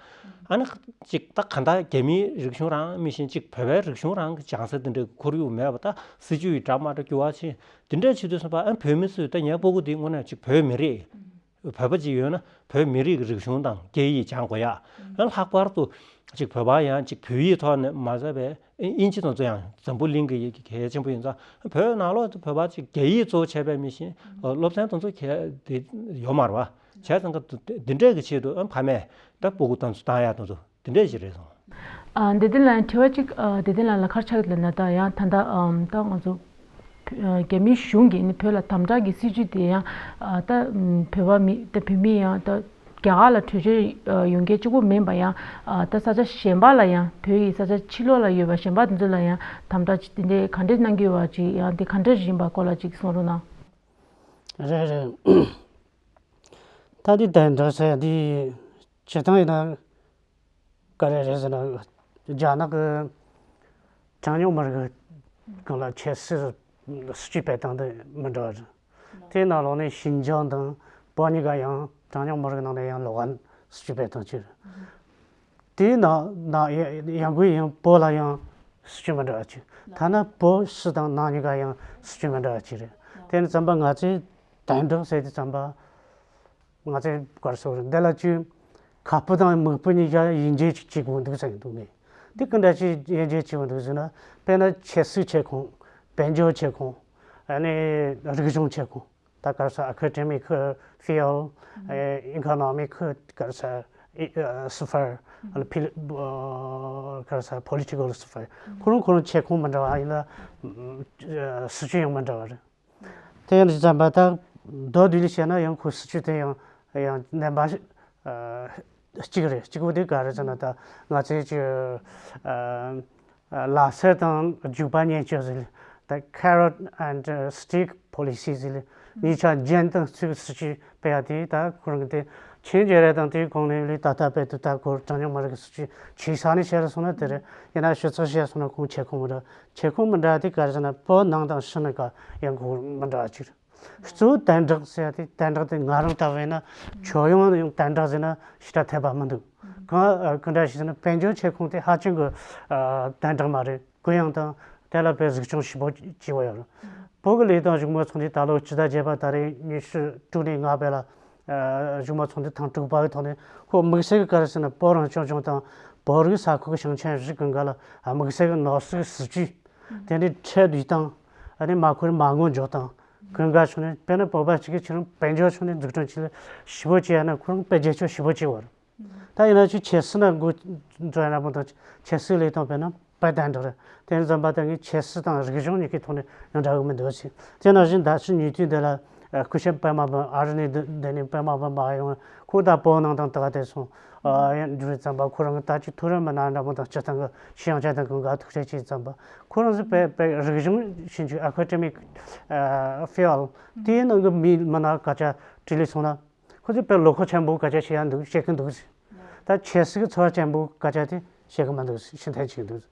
ཨ་ནི་ཅིག་ད་ག་ད་རྒྱ་མིའི་རིག་གཞུང་རང་མི་ཤེས། ཅིག་བོད་པའི་རིག་གཞུང་རང་གི་སྦྱང་ས་དེ་འདྲའི་ཁོར་ཡུག་མེད་པ། ད་སྲིད་ཇུས་ཡི་འདྲ་མ་འདྲ་འགྱུར་བ་ཕྱིན་དེ་འདྲ་བྱེད་དུས་ཙམ་པ་ཨ་བོད་མི་ཚོས་ད་ངའི་སྤུ་གུ་འདི་དངོས་གནས་ཅིག་བོད་མི་རིགས་བོད་པ་ཅིག་ཡོད་ན་བོད་མི་རིགས་ཀྱི་རིག་གཞུང་དང་སྐད་ཡིག་སྦྱང་དགོས་ཡ། ཨ་ལྷག་པར་དུ་ཅིག་བོད་པ་ཡང་ཅིག་བོད་ཡིག་ཐོག་ནས་མ་ཟད་པའི་ཨིན་ཇི་དང་ཚོ་ཡང་འཛམ་བུ་གླིང་གི་ཡི་གེ་གལ་ཆེན་པོ་ཡིན་ཙང་བོད་ནང་ལོགས་དུ་བོད་པ་ཅིག་རྒྱ་ཡིག་གཙོ་བོ་བྱས་པའི་མི་ཤེས། སློབ་ཚན་དང་ཚོ་གལ་དེ་ཡོད་མ་རེད་བ། བྱས་ཙང་ག་དུ་དེ་འདྲས་ཀྱི་ཆེད་དུ་ཨ་ཕ་མས་ད་སྤུ་གུ་དང་ཚོ་བཏང་ཡག་དང་ཚོ་དེ་འདྲས་ཞིག་རེད་སོང་། ཨ་འདི་དེ་ལ་དྲི་བ་གཅིག་ཨ་འདི་དེ་ལ་ལ་ཁར་ཆགས་ལ་ན་ད་ཡང་ད་ད་ཨམ་ད་ང་ཚོ་ཨ་རྒྱ་མིའི་གཞུང་གིས་ནི་བོད་ལ་དམ་དྲག་གི་སྲིད་ཇུས་དེ་ཡང་ཨ་ད་ཨམ་བོད་པ་མི་ད་བོད་མི་ཡང་ད་རྒྱ་གར་ལ་བྲོས་བྱོལ་ཨ་ཡོང་མཁན་གཅིག་པོ་མིན་པ་ཡང་ཨ་ད་ས་ཆ་གཞན་པ་ལ་ཡང་བོད་ཡི་ས་ཆ་ཕྱི་ལོགས་ལ་ཡོད་པ་གཞན་པ་དེ་ཚོ་ལ་ཡང་དམ་དྲག་ཅིག་དེ་འདྲའི་ག་འདྲས་གནང་གི་ཡོད་པ་ཅིག་ཡང་དེ་ག་འདྲས་ཡིན་པ་སྐོར་ལ་ཅིག་གསུང་རོགས་གནང་། རེད་རེད། ད་འདི་དོན་དག་ཟེར་འདི་བྱེད་སྟངས་ཡིན་ན་ག་རེ་རེད་ཟེར་ན་རྒྱ་ནག་གི་གྲངས་ཉུང་མི་རིགས་སྒང་ལ་ཁྱད་གསོད་སྲིད་ཇུས་སྤེལ་སྟངས་འདི་མི་འདྲ་བ་རེད། དེའི་ནང་ལོགས་ནས་ཤིན་ཅང་དང་བོད་གཉིས་ཀ་ཡང་གྲངས་ཉུང་མི་རིགས་ནང་ནས་ཡང་ལོགས་ཀ་སྲིད་ཇུས་སྤེལ་སྟངས་ཅིག་རེད། དེའི་ནང་ན་ཡང་སྒོས་ཡང་བོད་ལ་ཡང་སྲིད་ཇུས་མི་འདྲ་བ་ཅིག་ཐ་ན་བོད་ཕྱི་དང་ནང་གཉིས་ཀ་ཡང་སྲིད་ཇུས་མི་འདྲ་བ་ཅིག་རེད། དེ་ནི་ཙམ་པ་ང་ཚོས་དོན་དག་ཟེར་དུས་ཙམ་པ་ང་ཚོས་ག་རེ་ཟེར་དགོས་རེད། འདི་ལ་ཅིག་ཁ་སྤུ་དང་མིག་སྤུ་གཉིས་ཀ་དབྱེ་འབྱེད་ཅིག་བྱེད་དགོས་འདུག་ཟེར་གྱི་འདུག་ངས། འདི་ག་འདྲ་ཅིག་དབྱེ་འབྱེད་བྱེད་དགོས་འདུག་ཟེར་ན་དཔེར་ན་ཆབ་སྲིད་བྱེད་ཁོངས། དཔལ་འབྱོར་བྱེད་ཁོངས། ཨ་ནི་རིག་གཞུང་བྱེད་ཁོངས། ད་ག་རེ་ཟེར་academic field, economic ག་རེ་ཟེར་ཨེ་sphere, ཨ་ཕི་ལི་ག་རེ་ཟེར་political sphere ཁོ་རང་ཁོ་རང་བྱེད་ཁོངས་མི་འདྲ་བ་ཡིན་ལ་སྲིད་ཇུས་ཡང་མི་འདྲ་བ་རེད། དེ་ཡང་བསམ་པ་ད་མདོར་བསྡུས་ནས་བཤད་ན་ཡང་ཁོའི་སྲིད་ཇུས་དེ་ཡང་ཡང་རྣམ་པ་གཅིག་རེད། གཅིག་པོ་དེ་ག་རེ་ཟེར་ན་ད་ང་ཚོའི་ཅིག་ལ་སེར་དང་རྒྱུག་པ་མཉེན་སྤྱོད་ཟེར་ད་carrot and stick policy ཟེར་གཉིས་ཆ་རྒྱན་དང་གཅིག་སྲིད་ཇུས་སྤེལ་ཡ་དེ་ད་ཁོ་རང་གི་དེ་ཆིན་རྒྱལ་རབས་དང་དེའི་གོང་ནས་ལས་ད་ལྟ་བར་དུ་ད་ཁོ་གྲངས་ཉུང་མི་རིགས་ཀྱི་སྲིད་ཇུས་ཆེ་ས་ནས་བཤད་སོང་ན་དེ་རེད། ཡིན་ན་ཞུ་ཚིག་བཤད་སོང་ན་ཁོང་ཆེ་ཁོངས་མི་འདྲ་ཆེ་ཁོངས་མི་འདྲ་དེ་ག་རེ་ཟེར་ན་བོད་ནང་དང་ཕྱི་ནང་ག་ཡང་ཁོ་མི་འདྲ་བ་ཅིག་རེད། གཙོ་བོ་དོན་དག་ཟེར་ཡ་དེ་དོན་དག་དེ་ང་རང་ལྟ་བས་ན་ཁྱོད་ཡོང་ཡོང་དོན་དག་ཟེར་ན་ཞེ་དྲག་འཐད་པ་མི་འདུག་གང་ག་འདྲ་ཞིག་ཟེར་ན་དཔལ་འབྱོར་ཁྱོན་ཁོངས་དེ་ཧ་ཅང་གི་དོན་དག་མ་རེད། གུ་ཡངས་དང་དེ་ལ་དཔེ་གཟིགས་སྐྱོང་ཞིབ་པོ་བྱེད་དགོས་ཡོད་རེད། བོད་ཀྱི་ལས་དང་གཞུང་མང་ཚོགས་འདུ་ད་ལོ་སྤྱི་ཟླ་བརྒྱད་པ་ད་རེས་ཉི་ཤུ་དྲུག་ནས་ལྔ་བར་ལ་གཞུང་མང་ཚོགས་འདུ་ཐེངས་དྲུག་པ་གི་ཐོག་ནས་ཁོ་དམིགས་བསལ་གྱི་ག་རེ་ཟེར་ན་བོད་རང་སྐྱོང་ལྗོངས་དང་ བོད་རིགས་ས་ཁུལ་གྱི་ཞིང་ཆེན་རིགས་ཀུན་དགའ་ལ་དམིགས་བསལ་གྱི་ནོར་སྲིད་ཀྱི་སྲིད་ཇུས། དེ་ནས་ཁྲལ་བསྡུས་སྟངས། ཨ་ནི་མ་ཁོར་མ་དངུལ་འཇོག་སྟངས་ཀུན་དགའ་ཕྱོགས་ནས། དཔེར་ན་བོད་པ་གཅིག་གིས་ཁྱེད་རང་དཔལ་འབྱོར་ཕྱོགས་ནས་འཛུགས་སྐྲུན་བྱེད་ལ་ཞེ་པོ་ཅིག་ཡང་ན་ཁོ་རང་དཔེ་རྒྱས་ཆོག་ཞེ་པོ་ཅིག་བར། ད་ཡིན་ན་ཆུ་ཁྱད་སྲིད་ན་འགོ་འཛུགས་ཡ་ན་མོ་དང་ཁྱད་སྲིད་ལས་དང་དཔེར་ན་དཔེ་དན་འདྲ་རེད། དེ་ནས་འཛམ་པ་ད་ངས་ཁྱད་སྲིད་དང་རིག་གཞུང་གཉིས་ཀའི་ཐོག་ནས་ཡང་འདྲ་གི་མི་འདུག་ཟེར། དེ་ནང་བཞིན་ད་ཕྱི་ཉེ་དུས་འདི་ལ་སྐུ་ཞབས་པད་མ་འབུམ། ཨ་རི་ནས་འདི་འདི་ནས་པད་མ་འབུམ་མ་ཡོང་། ཁོ་ད་བོད་ནང་དང་དེ་ག་དེ་སོང་ཡང་འགྲོ་བའི་ཙམ་པ་ཁོ་རང་གི་ད་ཅི་ཐུགས་རེ་མི་སྣ་འདྲ་མོ་དང་སྤྱི་བཏང་གི་ཤེས་ཡོན་ཅན་དང་གང་ག་ཐུགས་རྗེ་ཆེ་ཙམ་པ་ཁོ་རང་ཚོ་དཔེ་དཔེ་རིག་གཞུང་ཞིབ་འཇུག་academic field དེའི་ནང་གི་མི་མི་སྣ་སྐད་ཆ་དྲིས་ལས་སོང་ན། ཁོ་ཚོས་དཔེ་བློ་ཁོག་ཆེན་པོ་སྐད་ཆ་བཤད་ཡ་འདུག་བཤད་ཀྱི་འདུག་ད་ཁྱད་སྲིད་ཀྱི་ཚོར་བ་ཆེན་པོ་སྐད་ཆ་དེ་བཤད་ཀྱི་མི་འདུག་ཤིན་ཐན་ཅིག་འདུག་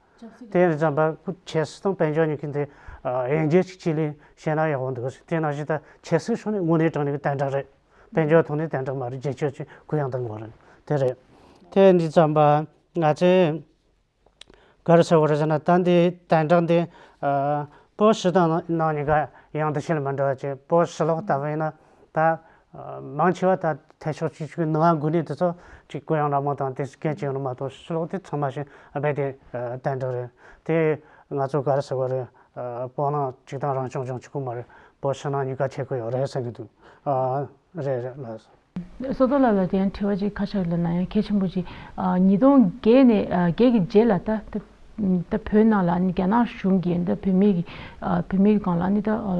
དེ་ཡིན་ཙམ་པ་ཁོ་ཁྱད་སྲིད་དང་དཔལ་འབྱོར་གཉིས་ཀྱི་འདི་དབྱེ་འབྱེད་ཅིག་ཅིག་ལས་བཤད་ན་ཡག་པོ་འདུག་དེ་ནང་བཞིན་ད་ཁྱད་སྲིད་ཕྱོགས་ནས་དངོས་གནས་དྲང་གནས་ཀྱི་དན་རྟགས་རེད། དཔལ་འབྱོར་ཐོག་ནས་དན་རྟགས་མ་རེད། རྒྱལ་སྤྱི་ཅིག་གུ་ཡངས་དང་གོ་རེད། དེ་རེད། དེ་ཡིན་ཙམ་པ་ང་ཚོས་ག་རེ་ཟེར་བ་རེད་ཟེར་ན། ད་འདི་དན་རྟགས་འདི་ཨ་བོད་ཕྱི་དང་ནང་གཉིས་ཀ་ཡང་འདི་ཕྱི་ལ་མི་འདྲ་བ་བྱས། བོད་ཕྱི་ལོགས་ལྟ་བུ་ཡིན་ན་ད་ཨ་མང་ཆེ་བ་ད་ཐད་ཕྱོགས་གཅིག་གཅིག་ནང་འགོས་ནས་དེ་ཚོ་གཅིག་གུ་ཡངས་ལ་མོ་དང་དེ་སྐད་ཅིག་ཡོང་ནི་མ་གཏོགས། ཕྱི་ལོགས་དེ་ཚང་མ་ཞིག་རྦད་དེ་ཨ་དན་རྟགས་རེད། དེ་ང་ཚོ་ག་རེ་ཟེར་བ་རེད། ཨ་བོད་ནང་གཅིག་དང་རང་སྐྱོང་ལྗོངས་གཅིག་པུ་མ་རེད། བོད་ཕྱི་ནང་གཉིས་ཀ་ཁྱབ་ཀྱི་ཡོད་རེད་བསམ་གྱི་འདུག་ཨ་རེད་རེད་ལགས། བསོད་རྡོར་ལགས་ལ་དེ་ཡང་དྲི་བ་ཅིག་ཁ་ཤས་ལ་ན་ཡང་གལ་ཆེན་པོ་ཅིག་ཨ་ཉིས་སྟོང་བརྒྱད་ནས་ཨ་བརྒྱད་ཀྱི་རྗེས་ལ་ད་ད་ད་བོད་ནང་ལ་ནི་རྒྱ་ནག་གཞུང་གིས་ད་བོད་མི་གི་ཨ་བོད་མི་གི་སྒང་ལ་ནི་ད་ཨ་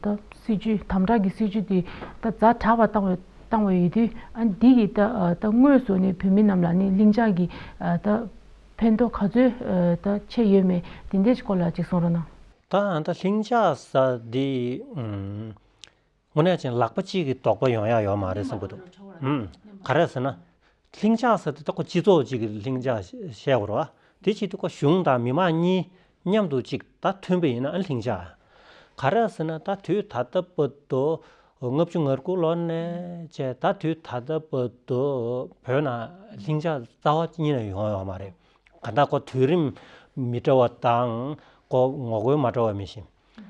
ད་སྲིད་ཇུས་དམ་དྲག་གི་སྲིད་ཇུས་དེ་ད་ཛ་དྲག་པ་བཏང་བ་བཏང་བ་ཡོད་དུས། ཨ་འདི་གི་ད་ཨ་ད་དངོས་སུ་ནི་བོད་མི་རྣམས་ལ་ནི་ལྷིང་འཇགས་ཀྱི་ཨ་ད་ཕན་ཐོགས་ག་ཚོད་ཨ་ད་ཆེ་ཡོད་མེད་དེ་འདྲའི་སྐོར་ལ་ཅིག་གསུང་རོགས་གནང་། ད་ད་ལྷིང་འཇགས་ཟེར་འདི་ཨུམ། དངོས་གནས་ཅན་ལག་པ་གཅིག་གིས་རྡོག་པ་ཡོང་ཡ་ཡོད་མ་རེད་བསམ་གྱི་འདུག་ཨུམ། ག་རེ་ཟེར་ན། ལྷིང་འཇགས་ཟེར་དེ་ད་ཁོ་སྤྱི་ཚོགས་གཅིག་གི་ལྷིང་འཇགས་བཤད་དགོས་རེད་བ། དེ་བྱེད་དུས་ཁོ་གཞུང་དང་མི་མང་གཉིས་མཉམ་དུ་གཅིག་ད་མཐུན་པ་ཡིན་ན་ཨ་ལྷིང་འཇགས། ག་རེ་ཟེར་ན་ད་དུས་ད་ལྟ་བར་དུ་ལྔ་བཅུ་ང་དགུ་ལོ་ནས་བྱས་ད་དུས་ད་ལྟ་བར་དུ་བོད་ནང་ལྷིང་འཇགས་རྩ་བ་ཉིད་ནས་ཡོང་ཡོད་མ་རེད། གང་ལྟར་ཁོ་དུས་རིམ་མི་འདྲ་བ་དང་ཁོ་ངོ་རྒོལ་མ་འདྲ་བ་མི་ཤེས།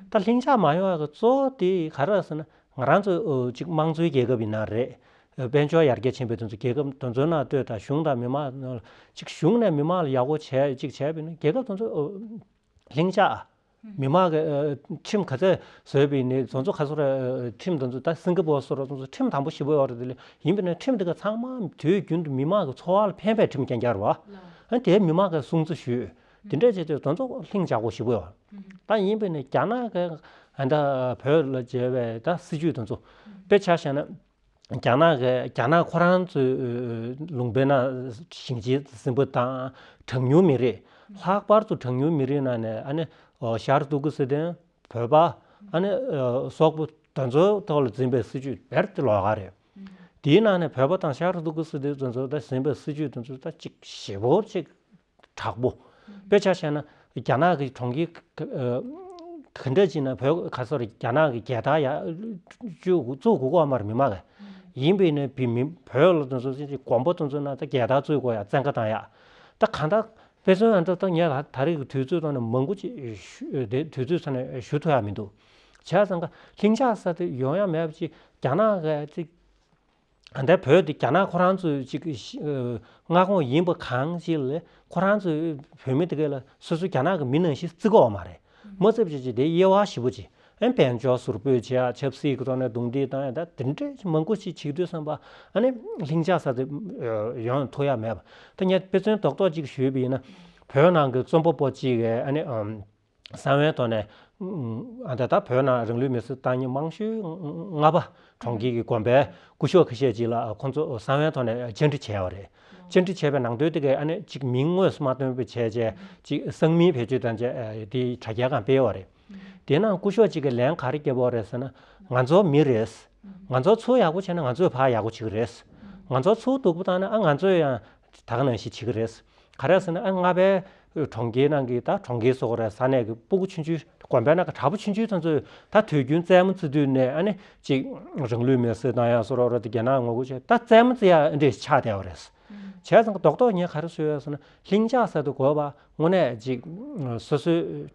ད་ལྷིང་འཇགས་མ་ཡོང་ཡག་གི་གཙོ་བོ་དེ་ག་རེ་ཟེར་ན། ང་རང་ཚོ་ཨོ་གཅིག་དམངས་གཙོའི་རྒྱལ་ཁབ་ཡིན་ན་རེད། དཔལ་འབྱོར་ཡར་རྒྱས་ཕྱིན་པའི་དོན་ཚོ་རྒྱལ་ཁབ་དེ་ཚོའི་ནང་ལྟོས་དང་གཞུང་དང་མི་མང་ནང་གཅིག་གཞུང་ནས་མི་མང་ལ་ཡག་པོ་བྱས་གཅིག་བྱས་པ་ཡིན་ན་རྒྱལ་ཁབ་དེ་ཚོ་ཨོ་ལྷིང་འཇགས། མི་མང་གི་ཨོ་ཁྲིམས་ག་ཚད་བཟོས་པ་ཡིན་ནའི་དེ་ཚོ་ག་ཚོད་རེད། ཁྲིམས་དེ་ཚོ་ད་སིང་ག་པོར་སོགས་རོགས་དེ་ཚོ་ཁྲིམས་དམ་པོ་ཞེ་པོ་ཡོད་རེད། དེ་ལས་ཡིན་པ་ཡིན་ན་ཁྲིམས་དེ་ག་ཚང་མ་དུས་རྒྱུན་དུ་མི་མང་གི་འཚོ་བ་ལ་ཕན་པའི་ཁྲིམས་རྐྱང་རྐྱང་རེད་བ། ཨ་དེ་མི་མང་གིས་སྲུང་བརྩི་ཞུས། དེ་འདྲ་བྱས་དུས་དེ་ཚོ་ལྷིང་འཇགས་པོ་ཞེ་པོ་ཡོད། ད་ཡིན་པས་ནི་རྒྱ་ནག་གི་ཨ་ད་བོད་ལ་བྱས་པའི་ད་སྲིད་ཇུས་དེ་ཚོ་དཔེ་ཆ་བཞག་ན། རྒྱ་ནག་གི་རྒྱ་ནག་ཁོ་རང་ཚོའི་ལུང་པའི་ནང་ཞིང་ཆེན་སྲིན་པོ་དང་གྲངས་ཉུང་མི་རིགས། ལྷག་པར་དུ་གྲངས་ཉུང་མི་རིགས་ནང་ནས་ཨ་ནི་ཤར་ཏུར་ཀི་སི་ཐན། བོད་པ། ཨ་ནི་སོག་པོ་དེ་ཚོའི་ཐོག་ལ་འཛིན་པའི་སྲིད་ཇུས་དཔེར་དེ་ལོགས་ཀ་རེད། དེའི་ནང་ནས་བོད་པ་དང་ཤར་ཏུར་ཀི་སི་ཐན་དེ་ཚོ་ད་འཛིན་པའི་སྲིད་ཇུས་དེ་ཚོ་ད་ཅིག་ཞེ་པོ་ཅིག་དྲག་པོ། དཔེ་ཆ་བཞག་ན་རྒྱ་ནག་གི་གྲོང་ཁྱེར་ག་འདྲ་ཅིག་ན་བོད་ག་ཚོད་རྒྱ་ནག་གི་རྒྱལ་དར་ཡ་བཙུགས་དགོས་ཀྱི་ཡོད་མ་རེད་མི་མང་གིས། ཡིན་པས་ནི་བི་མི་བོད་ལ་དེ་ཚོ་ཅིག་དགོན་པ་དེ་ཚོ་ན་ད་རྒྱལ་དར་བཙུགས་དགོས་ཡ་བཙན་བཀའ་བཏང་ཡ། ད་གང་ལྟར་དཔེ་མཚོན་ཡང་ད་ད་ངས་ད་རེས་ཀྱི་དུས་ཚོད་ཐོག་ནས་མང་པོ་ཅིག་ཞུ་དེ་དུས་ཚོད་ཐོག་ནས་ཞུ་ཐུབ་ཡ་མི་འདུག་བྱས་ཙང་ཀ་ལྷིང་འཇགས་ས་དེ་ཡོང་ཡ་མེད་པ་ཅིག་རྒྱ་ནག་གི་ཅིག་ཨ་ནི་བོད་དེ་རྒྱ་ནག་ཁོ་རང་ཚོའི་ཅིག་ཨ་མངའ་ཁོངས་ཡིན་པ་གང་ཞིག་ལ་ཁོ་རང་ཚོའི་བོད་མི་དེ་ག་ལ་སོ་སོ་རྒྱ་ནག་གི་མི་ནང་བཞིན་བརྩི་གི་ཡོད་མ་རེད། མ་བརྩིས་པ་ཅིག་ཅིག་དེ་དབྱེ་བ་ཞེ་པོ་ཅིག་ཨ་ནི་དཔལ་འབྱོར་ཟུར་འབུད་བྱེད་ཡ། ཆབ་སྲིད་ཀྱི་ཐོག་ནས་རྡུང་རྡེག་བཏང་ཡ། ད་དེ་འདྲའི་མང་པོ་ཞིག་བྱེད་དུས་ཙམ་པ་ཨ་ནི་ལྷིང་འཇགས་ས་དེ་ཡོང་ཐུབ་ཡ་མེད་པ། ད་ངས་དཔེ་མཚོན་རྡོག་རྡོག་ཅིག་ཞུས་པ་ཡིན་ན། བོད་ནང་གི་རྩོམ་པ་པོ་གཅིག་གིས་ཨ་ནི་ཨམ། གསང་བའི་ཐོག་ནས་ཨ་ད་ད་བོད་ནང་རང་ལུས་མེར་སྲེག་བཏང་མཁན་མང་ཤོས་རྔ་པ་གྲོང་ཁྱེར་གྱི་དགོན་པའི་སྐུ་ཞབས་ཁ་ཤས་ཅིག་ལ་ཁོང་ཚོ་གསང་བའི་ཐོག་ནས་བཅར་འདྲི་བྱས་པ་རེད། བཅར་འདྲི་བྱས་པའི་ནང་དོན་དེ་གས་ཨ་ནི་གཅིག་མིང་དངོས་སུ་མ་བཏོན་པ་བྱས་བྱས་གཅིག་གསང་མིང་བེད་སྤྱོད་བཏང་བྱས་དེའི་དྲ་རྒྱའི་སྒང་སྤེལ་བ་རེད། དེ་ནང་སྐུ་ཞབས་གཅིག་གིས་ལན་ག་རེ་བརྒྱབ་པ་རེད་ཟེར་ན། ང་ཚོ་མི་རེད། ང་ཚོ་ཚུར་ཡག་པོ་བྱས་ན་ང་ཚོས་ཕར་ཡག་པོ་བྱེད་ཀྱི་རེད། ང་ཚོ་ཚུར་སྡུག་པོ་བཏང་ན་ཨ་ང་ཚོས་ཡང་ད་ག་ནང་བཞིན་བྱེད་ཀྱི་རེད། ག་རེ་ཟེར་ན་ཨ་རྔ་པའི་གྲོང་ཁྱེར་ནང་གི་ད་གྲོང་ཁྱེར་སོགས་རེད། ས་གནས་ཀྱི་སྤུ་གུ་ཆུང་ཆུང་དགོན་པའི་ནང་གི་གྲྭ་པ་ཆུང་ཆུང་ཚོ་ཚོས་ད་དུས་རྒྱུན་རྩེད་མོ་རྩེ་དུས་ནས་ཨ་ནི་ཅིག་རང་ལུས་མེར་སྲེག་བཏང་ཡ་སོགས་རོགས་རོགས་དེ་རྒྱ་ནག་ངོ་རྒོལ་བྱས་ད་རྩེད་མོ་རྩེ་ཡ་འདྲས་ཆགས་བསྡད་པ་རེད། བྱས་ཙང་རྡོག་རྡོག་ངས་ག་རེ་ཞུ་ཡ་ཟེར་ན་ལྷིང་འཇགས་ས་དེ་དགོས་པ་དངོས་གནས་ཅིག་སོ་སོའི་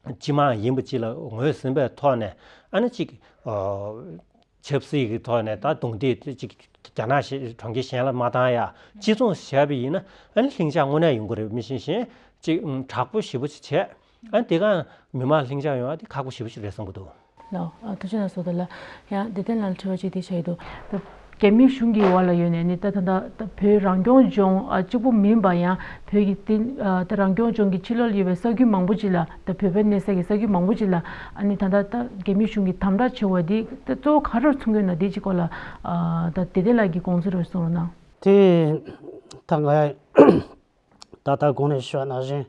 སྤྱི་དམངས་ཡིན་པ་ཅིག་ལ་ངོས་ཟིན་པའི་ཐོག་ནས་ཨ་ནི་ཅིག་ཨོ། ཆབ་སྲིད་ཀྱི་ཐོག་ནས་ད་རྡུང་རྡེག་ཅིག་རྒྱ་ནག་གཞན་གྲོང་ཁྱེར་གཞན་ལ་མ་བཏང་ཡ་གཅིག་མཚུངས་བྱས་པ་ཡིན་ན་ཨ་ནི་ལྷིང་འཇགས་དངོས་གནས་ཡོང་གི་རེད། མི་གཞན་གཞན་ཅིག་དྲག་པོ་ཞེ་པོ་ཅིག་བྱས་ཨ་ནི་དེ་ག་མི་མང་ལྷིང་འཇགས་ཡོང་ཡ་དེ་ཁག་པོ་ཞེ་པོ་ཅིག་རེད་བསམ་གྱི་འདུག་ལགས། ཨ་ཐུགས་རྗེ་གནང་། བསོད་དར་ལགས། ཡང་བདེ་ལྡན་ལགས་ལ་དྲི་བ་གཅིག་དེ་ཆགས་ཡོད་འདུག་ད་རྒྱ་མིའི་གཞུང་གི་འོག་ལ་ཡོད་ནས་ནི་ད་ད་ད་ད་བོད་རང་སྐྱོང་ལྗོངས་ཨ་གཅིག་པུ་མིན་པ་ཡང་བོད་ཀྱི་དེ་ཨ་ད་རང་སྐྱོང་ལྗོངས་ཀྱི་ཕྱི་ལོགས་ལ་ཡོད་པའི་ས་ཁུལ་མང་པོ་ཅིག་ལ་ད་བོད་པའི་གནས་ས་གི་ས་ཁུལ་མང་པོ་ཅིག་ལ་ཨ་ནི་ད་ད་ད་རྒྱ་མིའི་གཞུང་གིས་དམ་དྲག་བྱེད་པ་འདི་ད་གཙོ་བོ་ག་རེར་མཚོན་གྱི་ཡོད་ན་འདི་གཅིག་སྐོར་ལ་ཨ་ད་བདེ་ལྡན་ལགས་ཀྱིས་དགོངས་ཚུལ་རེ་གསུང་རོགས་གནང་། དེ་ད་ང་ད་ལྟ་གོང་ནས་ཞུས་པ་ནང་བཞིན།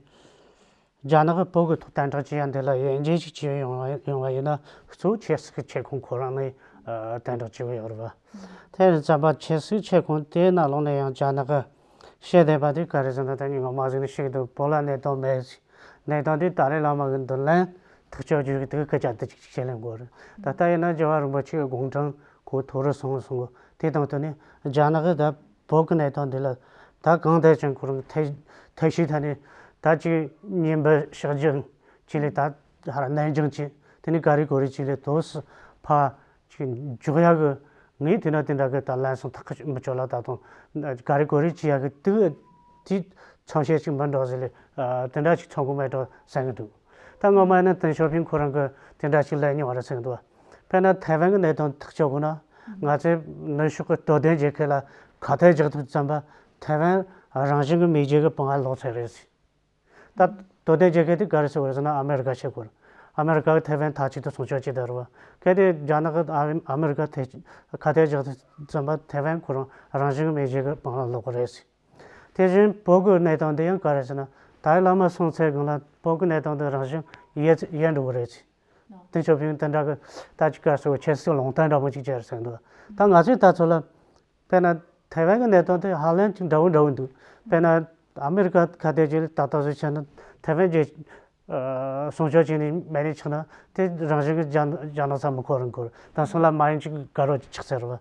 རྒྱ་ནག་གིས་བོད་ཀྱི་ཐོག་དམ་དྲག་བྱེད་ཡ་འདི་ལ་ཡོན་ཆབ་ཅིག་བྱེད་ཡོང་བ་ཡོང་བ་ཡིན་ན་གཙོ་བོ་ཆབ་སྲིད་ཀྱི་ཁྱབ་ཁོངས་ཁོ་རང་ནས་ཨ་དམ་དྲག་བྱེད་ཀྱི་ཡོད་རེད་པ། དེ་ཡིན་ཙང་པ་ཆབ་སྲིད་ཀྱི་ཁྱབ་ཁོངས་དེའི་ནང་ལོགས་ནས་ཡང་རྒྱ་ནག་གིས་བཤད་བསྡད་པ་དེ་ག་རེ་ཟེར་ན། ད་ངས་སྔོན་མ་ཟིག་ནས་བཤད་ཀྱི་འདུག་བོད་ལ་གནས་སྟངས་མེད་ཟེར། གནས་སྟངས་དེ་ཏཱ་ལའི་བླ་མ་གི་མདུན་ལམ་ཐག་གཅོད་རྒྱུ་གི་དེ་གི་སྐད་ཆ་དེ་ཅིག་བཤད་ལེ་དགོས་རེད། ད་ལྟ་ཡིན་ན་རྒྱལ་བ་རིན་པོ་ཆེ་གི་དགུང་གྲངས་ཁོ་ཐོག་རུ་སོང་སོང་གི་དེ་དང་བསྟུན་ནས་རྒྱ་ནག་གིས་ད་བོད་ཀྱི་གནས་སྟངས་འདི་ལ་ད་གང་ཐད་ཀྱང་ཁོ་རང་ཐད་ཐད་ཤུགས་ཐད་ནས་ད་ཅིག་ཉིན་པ་ཕྱག་རྒྱུན་ཅིག་ལས་ད་ཧར་ནན་ཅིང་ཅིག་དེ་ནས་ག་རེ་གོ་རེ་ཅིག་ལས་དོ་སི་ཕ་ཅིག་འཇོག་ཡག་གི་ངས་དེ་འདྲ་དེ་འདྲ་གི་ད་ལན་སོང་ཐག་གི་མི་ཆོད་ལ་ད་དུང་ག་རེ་གོ་རེ་ཅིག་ཡག་གི་དུས་དེ་མཚོན་བྱེད་ཅིག་མི་འགྲོ་ཟེར་ལས་དེ་འདྲ་ཅིག་མཚོན་གི་མེད་འགྲོ་བསམ་གི་འདུག་ད་སྔོན་མ་ཡིན་ན་ཏེང་ཞའོ་ཕིང་ཁོ་རང་གི་དེ་འདྲ་ཅིག་ལས་མྱོང་བ་རེད་བསམ་གི་འདུག་དཔེར་ན་ཐའེ་ཝན་གྱི་གནད་དོན་ཐག་གཅོད་དགོས་ན་ང་ཚོས་ནུབ་ཕྱོགས་ཀྱི་དོ་དམ་རྒྱལ་ཁབ་ལ་ཁ་གཏད་བཅག་དུས་ཙམ་པ་ཐའེ་ཝན་རང་བཞིན་གྱི་མེས་རྒྱལ་གྱི་དཔུང་ང་ལོག་ཚར་རེད། ད་དོ་དམ་རྒྱལ་ཁབ་དེ་ག་རེ་ཟེར་བ་རེད་ཟེར་ན་ཨ་མེ་རི་ཀ་བྱེད་དགོས་རེད། ཨ་མེ་རི་ཀ་གིས་ཐའེ་ཝན་མཐའ་གཅིག་ཏུ་སྲུང་སྐྱོབ་བྱེད་བསྡད་རེད་བ། གལ་ཏེ་རྒྱ་ནག་གིས་ཨ་རི་ཨ་མེ་རི་ཀ་ཐེ་ཁ་གཏད་བཅག་དུས་ཙམ་པ་ཐའེ་ཝན་ཁོ་རང་རང་བཞིན་གྱི་མེས་རྒྱལ་གྱི་དཔུང་ལ་ལོག་གི་རེད་ཟེར། དེ་བཞིན་བོད་ཀྱི་གནས་སྟངས་འདི་ཡང་ག་རེ་ཟེར་ན་ཏཱ་ལའི་བླ་མ་སོང་ཚར་སྒང་ལ་བོད་ཀྱི་གནས་སྟངས་འདི་རང་བཞིན་ཡལ་ཡལ་འགྲོ་གི་རེད་ཟེར། ཏེང་ཞའོ་ཕིང་དེ་འདྲ་གི་ད་ཅིག་ག་རེ་ཟེར་བ་ཆབ་སྲིད་ལུང་བསྟན་འདྲ་པོ་ཅིག་བྱས་རེད་ཟེར་འདུག་ད་ང་ཚོས་ད་ཚོད་ལ་དཔེར་ན་ཐའེ་ཝན་གྱི་གནད་དོན་དེ་ཧ་ལམ་ཅིག་འདྲ་བོ་འདྲ་བོ་འདུག་དཔེར་ན་ཨ་མེ་རི་ཀ་ཁ་གཏད་བཅག་ལས་ད་ལྟ་བཟོ་བྱས་ན་ཐའེ་ཝན་གྱི་སྲུང་སྐྱོབ་བྱས་ནས་མེད་ནས་ཆགས་ན་དེ་རང་བཞིན་གྱི་རྒྱ་རྒྱ་ནག་ཚང་མ་ཁོ་རང་ཁོར་ད་སོང་ལ་མ་ཡིན་ཅིག་དགའ་རོགས་ཅིག་ཆགས་ཚར་བ།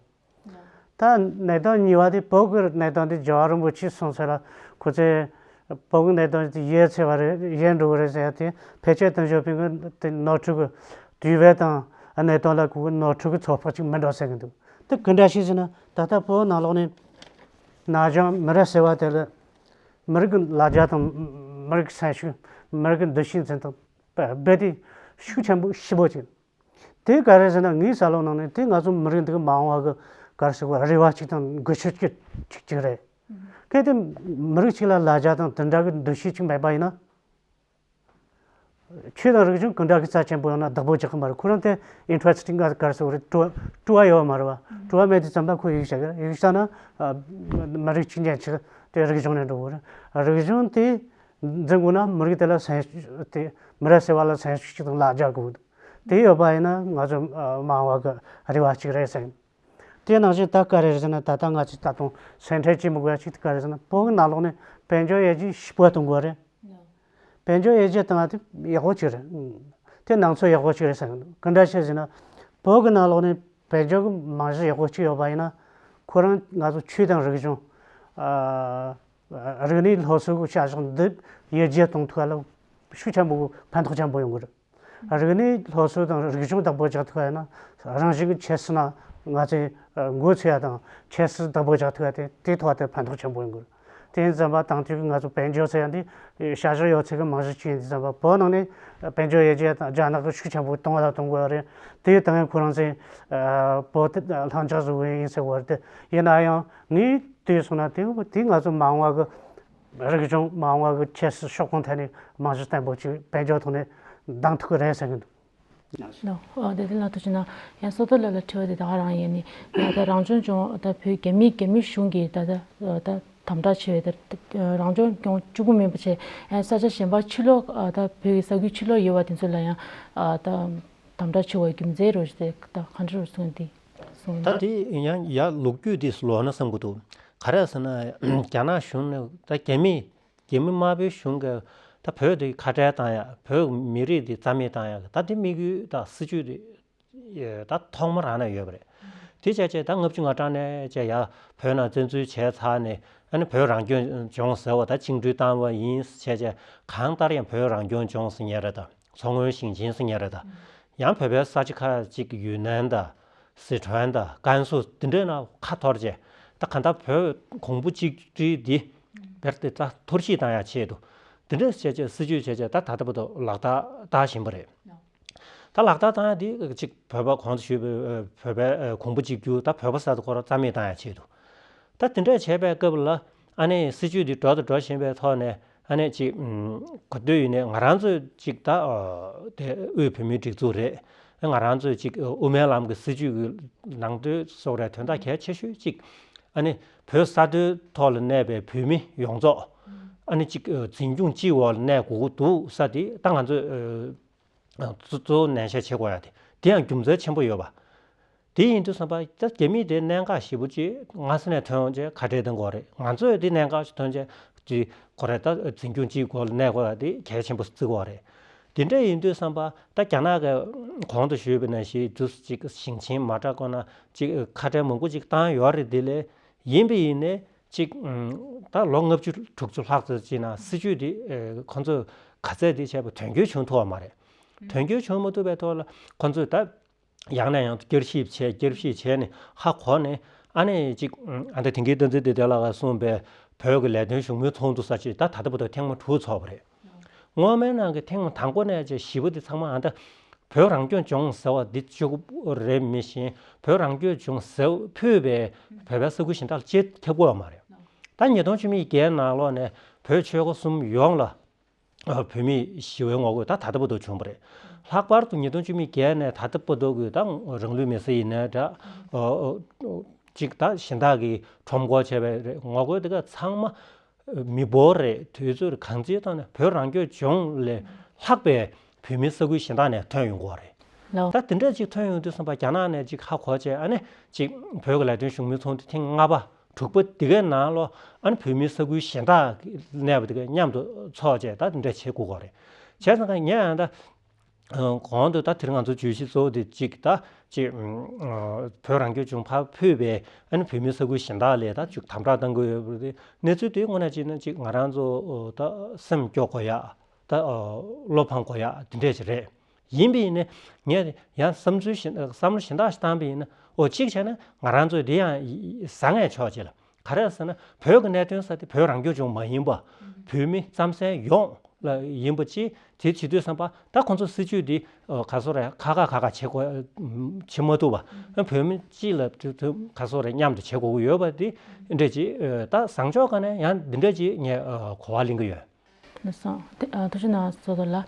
ད་གནད་དོན་གཉིས་པ་དེ་བོད་ཀྱི་གནད་དོན་དེ་རྒྱལ་བ་རིན་པོ་ཆེ་སོང་ཚར་ལ་ཁོ་ཚོས་བོད་ཀྱི་གནད་དོན་དེ་ཡལ་ཚར་བ་རེད། ཡལ་འགྲོ་གི་རེད་ཟེར་ཡ་དེ་ཕལ་ཆེར་ཏེང་ཞའོ་ཕིང་གི་དེ་ནོར་འཁྲུལ་གྱི་དུས་བབ་དང་གནད་དོན་ལ་ཁོ་གི་ནོར་འཁྲུལ་གྱི་ཚོད་དཔག་ཅིག་མི་འགྲོ་ཟེར་གི་འདུག་དེ་ག་འདྲ་ཞིག་ཟེར་ན་ད་ལྟ་བོད་ནང་ལོགས་ནས་ན་གཞོན་མི་རབས་གསར་བ་དེ་ལ་མི་རིགས་ཀྱི་ལ་རྒྱ་དང་མི་རིགས་ཀྱི་སེམས་ཤུགས་མི་རིགས་ཀྱི་འདུ་ཤེས་འཛིན་སྟངས་རྦད་དེ་ཤུགས་ཆེན་པོ་ཞེ་པོ་ཅིག་དེ་ག་རེ་ཟེར་ན་ངའི་བསམ་བློ་ནང་ནས་དེ་ང་ཚོ་མི་རིགས་འདི་གི་མ་འོངས་པ་གི་ག་རེ་ཟེར་དགོས་རེ་བ་གཅིག་དང་འགུལ་ཤུགས་གཅིག་གཅིག་གཅིག་རེད། གལ་ཏེ་མི་རིགས་གཅིག་ལ་ལ་རྒྱ་དང་དེ་འདྲ་གི་འདུ་ཤེས་གཅིག་མེད་པ་ཡིན་ན། ཆོས་དང་རིག་གཞུང་གང་འདྲ་གི་རྩ་ཆེན་པོ་ཡོང་ན་བདག་པོ་རྒྱག་གི་མ་རེད། ཁོ་རང་དེ་ཨིན་ཊི་རེ་སི་ཊིང་ག་ག་རེ་ཟེར་དགོས་རེད། སྤྲོ་བ་སྤྲོ་བ་ཡོད་མ་རེད་བ། སྤྲོ་བ་མེད་དུས་ཙམ་པ་ཁོ་ཡིག་བྱ་གི་རེད། ཡིག་བྱ་ན་མི་རིགས་གཅིག་ཉན་ཆེ་དེ་རིག་གཞུང་ནས་འགྲོ་དགོས་རེད། རིག་གཞུང་དེ་འཛིན་དགོས་ན་མི་རིགས་དེ་ལ་སེམས་དེ་མི་རབས་གསར་བ་ལ་སེམས་ཤུགས་གཅིག་དང་ལ་རྒྱ་དགོས། དེ་ཡོད་པ་ཡིན་ན་ང་ཚོ་མ་འོངས་པ་གི་རེ་བ་གཅིག་རེད་ཟེར། དེ་ནང་བཞིན་ད་ག་རེ་རེད་ཟེར་ན་ད་ལྟ་ང་ཚོས་ད་དུང་སེམས་ཁྲལ་བྱེད་མི་དགོས་ཡ་གཅིག་དེ་ག་རེ་ཟེར་ན་བོད་ཀྱི་ནང་ལོགས་ནས་དཔལ་འབྱོར་ཡར་རྒྱས་ཞེ་པོ་གཏོང་དགོས་རེད། དཔལ་འབྱོར་ཡར་རྒྱས་བཏང་བ་དེ་ཡག་པོ་གཅིག་རེད། དེ་སྣང་ཚུལ་ཡག་པོ་གཅིག་རེད་བསམ་གི་འདུག་ག་འདྲ་ཞིག་ཟེར་ན་བོད་ཀྱི་ནང་ལོགས་ནས་དཔལ་འབྱོར་གྱི་རྨང་གཞི་ཡག་པོ་གཅིག་ཡོད་པ་ཡིན་ན་ཁོ་རང་ང་ཚོ་ཆོས་དང་རིག་གཞུང་། ཨ། རིག་གནས་སློབ་གསོ་གི་བྱ་གཞག་འདི་ཡར་རྒྱས་གཏོང་ཐུབ་པ་ལ་ཤུགས་ཆེན་པོ་ཕན་ཐོགས་ཆེན་པོ་ཡོང་གི་རེད། རིག་གནས་སློབ་གསོ་དང་རིག་གཞུང་བདག་པོ་རྒྱག་ཐུབ་པ་ཡིན་ན་རང་བཞིན་གྱི་ཆབ་སྲིད་ནང་ང་ཚོས་འགོ་ཚུགས་ཡ་དང་ཆབ་སྲིད་བདག་པོ་རྒྱག་ཐུབ་ཡ་དེ་དེའི་ཐོག་དེ་ཕན་ཐོགས་ཆེན་པོ་ཡོང་གི་རེད། དེ་ཡིན་ཙམ་པ་དེང་དུས་ཀྱི་ང་ཚོ་དཔལ་འབྱོར་ཟེར་ཡ་འདི་བྱ་གཞག་ཡོད་ཚད་ཀྱི་རྨང་གཞི་གཅིག་ཡིན་དུས་ཙམ་པ་བོད་ནང་ནས་དཔལ་འབྱོར་ཡར་རྒྱས་དང་རྒྱ་ནག་གིས་ཤུགས་ཆེན་པོ་གཏོང་བ་ལ་གཏོང་དགོས་པ་རེད། དེ་ཡི་དང་ཁོ་རང་ཚོས་བོད་དེ་ལྷིང་འཇགས་བཟོ་གི་ཡིན་ཟེར་བ་རེད། ཡིན་ན་ཡང་ངས་ལྟོས་སོང་ན་དེ་དེ་ང་ཚོ་མ་འོངས་པ་གི་རིག་གཞུང་མ་འོངས་པ་གི་ཆབ་སྲིད་ཤོག་ཁག་ཐད་ནས་རྨང་གཞི་བརྟན་པོ་ཅིག་དཔལ་འབྱོར་ཐོག་ནས་འདང་ཐུབ་ཀྱི་རེད་བསམ་གྱི་འདུག་ལགས། ཨ་དེ་དེ་ལ་ཐུགས་རྗེ་གནང་། ཡང་བསོད་དར་ལགས་ལ་དྲི་བ་དེ་ད་ག་རང་ཡིན་ནི། ཡང་ད་རང་སྐྱོང་ལྗོངས་ད་བོད་རྒྱ་མི་རྒྱ་མི་གཞུང་གིས་ད་ད་ད་དམ་དྲག་བྱས་པའི་ད་རང་སྐྱོང་ལྗོངས་གཅིག་པུ་མིན་པ་བྱས་ཡང་ས་ཆ་གཞན་པ་ཕྱི་ལོགས་ད་བོད་ཀྱི་ས་ཁུལ་ཕྱི་ལོགས་ཡོད་པ་དེ་ཚོ་ལ་ཡང་ད་དམ་དྲག་བྱེད་པའི་རྒྱུ་མཚན་རོ་ཞིག་ད་ག་འདྲ་རོ་གསུངས་ཏེ་གསུངས། ད་དེ་ཡང་ཡ་ལོ་རྒྱུས་དེ་ལོག་ན་བསམ་གྱི་འདུག་ག་རེ་ཟེར་ན་རྒྱ་ནག་གཞུང་ནས་ད་རྒྱ་མི་རྒྱ་མི་དམར་པོའི་གཞུང་གིས་ད་བོད་དེ་ཁ་བྲལ་བཏང་ཡ། བོད་མི་རིགས་དེ་རྩ་མེད་བཏང་ཡ་ད་དེ་དམིགས་ཡུལ་ད་སྲིད་ཇུས་དེ་ད་ཐོག་མ་རང་ནས་ཡོད་པ་རེད། དེ་བྱས་བྱས་ད་ལྔ་བཅུ་ང་གྲངས་ནས་བྱས་ཡ་བོད་ནང་བཙན་འཛུལ་བྱས་ཚར་ནས་ཨ་ནི་བོད་རང་སྐྱོང་ལྗོངས་ཟེར་བ་ད་བཅིངས་འགྲོལ་བཏང་བ་ཡིན་བྱས་བྱས་གང་ལྟར་ཡང་བོད་རང་སྐྱོང་ལྗོངས་ཟེར་མཁན་རེད། ད་མཚོ་སྔོན་ཞིང་ཆེན་ཟེར་མཁན་རེད། ད་ཡང་བོད་པའི་ས་ཆ་ཁག་ཅིག་ཡུན་ནན་ད། སི་ཁྲོན་དང་ཀན་སུའུ་འདི་འདྲའི་ནང་ཁ་འཐོར་བྱས། ད་གང་ལྟར་བོད་གོང་བུ་གཅིག་སྒྲིལ་འདི་བེར་ཏེ་ད་འཐོར་བཤིག་བཏང་ཡ་ཆེད་དུ། འདི་འདྲ་བྱས་བྱས་སྲིད་ཇུས་བྱས་བྱས་ད་ད་ལྟ་བར་དུ་ལག་བསྟར་བསྟར་བཞིན་པ་རེད། ད་ལག་བསྟར་བཏང་ཡ་འདི་གཅིག་བོད་པ་གོང་དུ་ཞུས་པའི་བོད་པའི་གོང་བུ་གཅིག་གྱུར། ད་བོད་པ་ས་དེ་ཁོ་རང་རྩ་མེད་བཏང་ཡ་ཆེད་དུ། ད་དེ་འདྲ་བྱས་པའི་སྐབས་ལ་ཨ་ནི་སྲིད་ཇུས་འདི་འགྲོ་དང་འགྲོ་བཞིན་པའི་ཐོག་ནས་ཨ་ནི་ཅིག་ག་དུས་ཡིན་ནའི་ང་རང་ཚོས་ཅིག་ད་དེ་དབུས་བོད་མིའི་སྒྲིག་འཛུགས་རེད། ང་རང་ཚོས་ཅིག་དབུ་མའི་ལམ་གྱི་སྲིད་ཇུས་ཀྱི་ནང་དོན་སོགས་རེད། དོན་དག་གལ་ཆེ་ཤོས་ཅིག་ཨ་ནི་བོད་ས་མཐོའི་ཐོག་ལ་གནས་པའི་བོད་མི་ཡོངས་རྫོགས་ཨ་ནི་ཅིག་འཛིན་སྐྱོང་གཅིག་འོག་ལ་གནས་དགོས་ཀྱི་འདུག་ས་དེ་ད་ང་ཚོས་གཙོ་གཙོ་བོ་ནན་བཤད་བྱེད་དགོས་ཡ་དེ། དེ་ཡང་རྒྱུ་མཚན་ཆེན་པོ་ཡོད་པ། དེ་ཡིན་དུས་ཙམ་པ་ད་རྒྱ་མིས་དེ་གནད་འགག་ཞེ་པོ་ཅིག་སྔ་ས་ནས་ཐོན་ཡོང་བྱས་ཁ་བྲལ་གཏོང་གི་ཡོད་རེད། ང་ཚོས་དེ་གནད་འགག་ཞིག་ཐོན་བྱས་ཅིག་ཁོ་རེ་ད་འཛིན་སྐྱོང་གཅིག་སྒོ་ལ་གནས་དགོས་ཡ་དེ་གལ་ཆེན་པོ་བརྩི་གི་ཡོད་རེད། དེ་འདྲ་ཡིན་དུས་ཙམ་པ་ད་རྒྱ་ནག་གི་གོང་དུ་ཞུས་པ་ནང་བཞིན་དུས་ཅིག་ཞིང་ཆེན་མ་དྲག་གོ་ན་ཅིག་ཁ་བྲལ་མང་པོ་ཅིག་བཏང་ཡོད་རེད། དེ་ལས་ཡིན་པ་ཡིན་ནའི་ཅིག་ད་ལོ་ལྔ་བཅུ་དྲུག་ཅུ་ལྷག་ཙམ་ཅིག་ནང་སྲིད་ཇུས་དེ་ཁོ་ཚོས་ག་ཚད་དེ་བྱས་པ་དོན་འཁྱོལ་བྱུང་ཐུབ་པ་མ་རེད། དོན་འཁྱོལ་བྱུང་མ་ཐུབ་པའི་ཐོག་ལ་ཁོ་ཚོས་ད་ཡང་ནས་ཡང་དུ་བསྐྱར་ཞིབ་བྱས་བསྐྱར་ཞིབ་བྱས་ནས་ཧ་གོ་ནས་ཨ་ནི་ཅིག་ཨ་ད་དེང་གི་བསྟན་འཛིན་བདེ་ལེགས་ལགས་གསུངས་པའི་བོད་ཀྱི་ལས་དོན་བཞུགས་མོལ་ཚོགས་འདུ་ས་ཅིག་ད་ད་ལྟ་བར་དུ་ཐེངས་མ་དྲུག་ཚོགས་པ་རེད། སྔོན་མའི་ནང་གི་ཐེངས་མ་དང་པོ་ནས་ཅིག་བཞི་པོ་དེ་ཚང་མ་ཨ་ད་བོད་རང་སྐྱོང་ལྗོངས་ཟེར་བ་འདི་གཅིག་པུ་རེད་མི་ཤེས། བོད་རང་སྐྱོང་ལྗོངས་ཟེར་ཕུད་པའི་བོད་པའི་ས་ཁུལ་གཞན་དག་ལ་ཅིག་ཁྱབ་ཀྱི་ཡོད་མ་རེད། ད་ཉིས་སྟོང་བཅུ་མེད་བརྒྱད་ནང་ལོགས་ནས་བོད་ཆོལ་ཁ་གསུམ་ཡོངས་ལ་བོད་མིའི་ཞི་བའི་ངོ་རྒོལ་ད་ད་ལྟ་བར་དུ་བྱུང་བ་རེད། ལྷག་པར་དུ་ཉིས་སྟོང་བཅུ་མེད་བརྒྱད་ནས་ད་ལྟ་བར་དུ་གི་ད་རང་ལུས་མེར་སྲེག་ཡིན་ནའི་འདྲ། ཅིག་ད་གཞན་དག་གིས་ཁྲོམ་སྐོར་བྱས་པའི་ངོ་རྒོལ་དེ་ག་ཚང་མ་མི་འབོར་རེད། དུས་ཚོད་རེད། གང་ཅིའི་ཐོག་ནས་བོད་རང་སྐྱོང་ལྗོངས་ལས་ལྷག་པའི་བོད་མིའི་ས་ཁུལ་གཞན་དག་ནས་ཐོན་ཡོང་གི་ཡོད་རེད། ལགས། ད་དེ་འདྲ་ཅིག་ཐོན་ཡོང་དུས་ཙམ་པ་རྒྱ་ནག་ནས་ཅིག་ཧ་གོ་བྱས་ཨ་ནི་ཅིག་བོད་ཀྱི་ལས་དོན་བཞུགས་མོལ་ཚོགས་འདུ་ཐེངས་ལྔ་པ་དྲུག་པ་དེ་གའི་ནང་ལོ་ཨ་ནི་བོད་མིའི་ས་ཁུལ་གཞན་དག་གི་གནས་པ་དེ་ག་མཉམ་དུ་ཚོགས་བྱས་ད་དེ་འདྲ་བྱེད་དགོས་ཀྱི་ཡོད་རེད། བྱས་ཙང་ཀ་ངས་ཡང་ད་གོང་དུ་ད་དེ་རིང་ང་ཚོ་བརྗོད་གཞི་གཙོ་བོ་དེ་གཅིག་ད་ཅིག་བོད་རང་སྐྱོང་ལྗོངས་ཕར་ཕུད་པའི་ཨ་ནི་བོད་མིའི་ས་ཁུལ་གཞན་དག་ལ་ད་ཅིག་དམ་དྲག་གཏང་གི་ཡོད་པ་རེད། གནས་ཚུལ་དེ་དངོས་གནས་བྱས་ན་ཅིག་ང་རང་ཚོ་ད་སེམས་སྐྱོ་དགོས་ཡ། ད་བློ་ཕམ་དགོས་ཡ་དེ་འདྲས་ཅིག་རེད། ཡིན་པ་ཡིན་ན་ངས་ཡང་བསམ་ཚུལ་གཞན་བསམ་བློ་གཞན་དག་ཞིག་བཏང་པ་ཡིན་ན་ཨོ་གཅིག་བྱས་ན་ང་རང་ཚོས་དེ་ཡང་བཟང་ངན་ཕྱོགས་གཅིག་ལ། ག་རེ་ཟེར་ན་བོད་ཀྱི་གནད་དོན་ས་དེ་བོད་རང་སྐྱོང་ལྗོངས་མ་ཡིན་པ་བོད་མི་རྩམ་ཟན་ཡོངས་ལ་ཡིན་པ་ཅིག་དེ་བྱེད་དུས་ཙམ་པ་ད་ཁོང་ཚོ་སྲིད་ཇུས་འདི་ག་སོ་རེ་ཁ་ཁ་ཁ་ཁ་བྱེད་དགོས་བྱེད་མ་ཐུབ་པ་བོད་མི་གཅིག་ལ་ག་སོ་རེ་མཉམ་དུ་བྱེད་དགོས་ཀྱི་ཡོད་པ་འདི་འདྲ་ཅིག་ད་བཟང་ཕྱོགས་ཀ་ནས་ཡང་འདི་འདྲ་ཅིག་ངས་གོ་བ་ལེན་གྱི་ཡོད། ལགས་སོ། ཐུགས་རྗེ་གནང་བསོད་རྡོར་ལགས།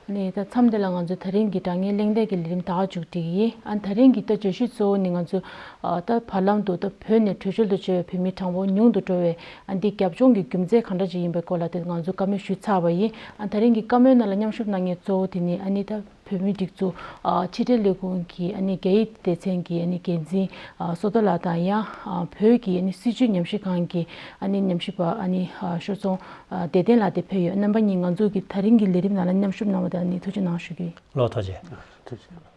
ནི་ད་མཚམས་འདི་ལ་ང་ཚོའི་ད་རིང་གི་དྲ་བརྙན་གླེང་སྟེགས་ཀྱི་ལས་རིམ་ད་ག་མཇུག་སྒྲིལ་གྱི་ཡིན། ཨ་ད་རིང་གི་ད་བརྗོད་གཞི་གཙོ་བོ་ནི་ང་ཚོ་ཨ་ད་བར་ལམ་དུ་ད་བོད་ནས་བྲོས་བྱོལ་དུ་བྱོལ་བའི་བོད་མི་གྲངས་འབོར་ཉུང་དུ་འགྲོ་བའི་ཨ་འདི་རྒྱབ་ལྗོངས་ཀྱི་རྒྱུ་མཚན་གང་འདྲ་ཅིག་ཡིན་པའི་སྐོར་ལ་དེ་ང་ཚོས་བཀའ་མོལ་ཞུས་ཚར་བ་ཡིན། ཨ་ད་རིང་གི་བཀའ་མོལ་ནང་ལ་མཉམ་ཞུགས་གནང་མཁན་གཙོ་བོ་དེ་ནི་ཨ་ནི་ད་བོད་མིའི་སྒྲིག་འཛུགས་ཨ་ཕྱི་དྲིལ་ལས་ཁུངས་ཀྱི་ཨ་ནི་རྒྱ་ཡིག་སྡེ་ཚན་གྱི་ཨ་ནི་འགན་འཛིན་ཨ་བསོད་རྡོར་ལགས་དང་ཡང་ཨ་བོད་ཀྱི་ཨ་ནི་སྲིད་བྱུས་ཉམས་ཞིབ་ཁང་གི་ཨ་ནི་ཉམས་ཞིབ་པ་ཨ་ནི་ཨ་ཤོར་རྫོང་ཨ་བདེ་ལྡན་ལགས་དེ་ཕེབས་ཡོད། རྣམ་པ་གཉིས་ང་ཚོ་གི་ད་རིང་གི་ལས་རིམ་ནང་ལ་མཉམ་ཞུགས་གནང་བ་དང་ཨ་ནི་ཐུགས་རྗེ་གནང་ཞུ་གི་ཡིན། ལགས་ཐུགས་རྗེ་ཆེ། ཐུགས་རྗེ་ཆེ།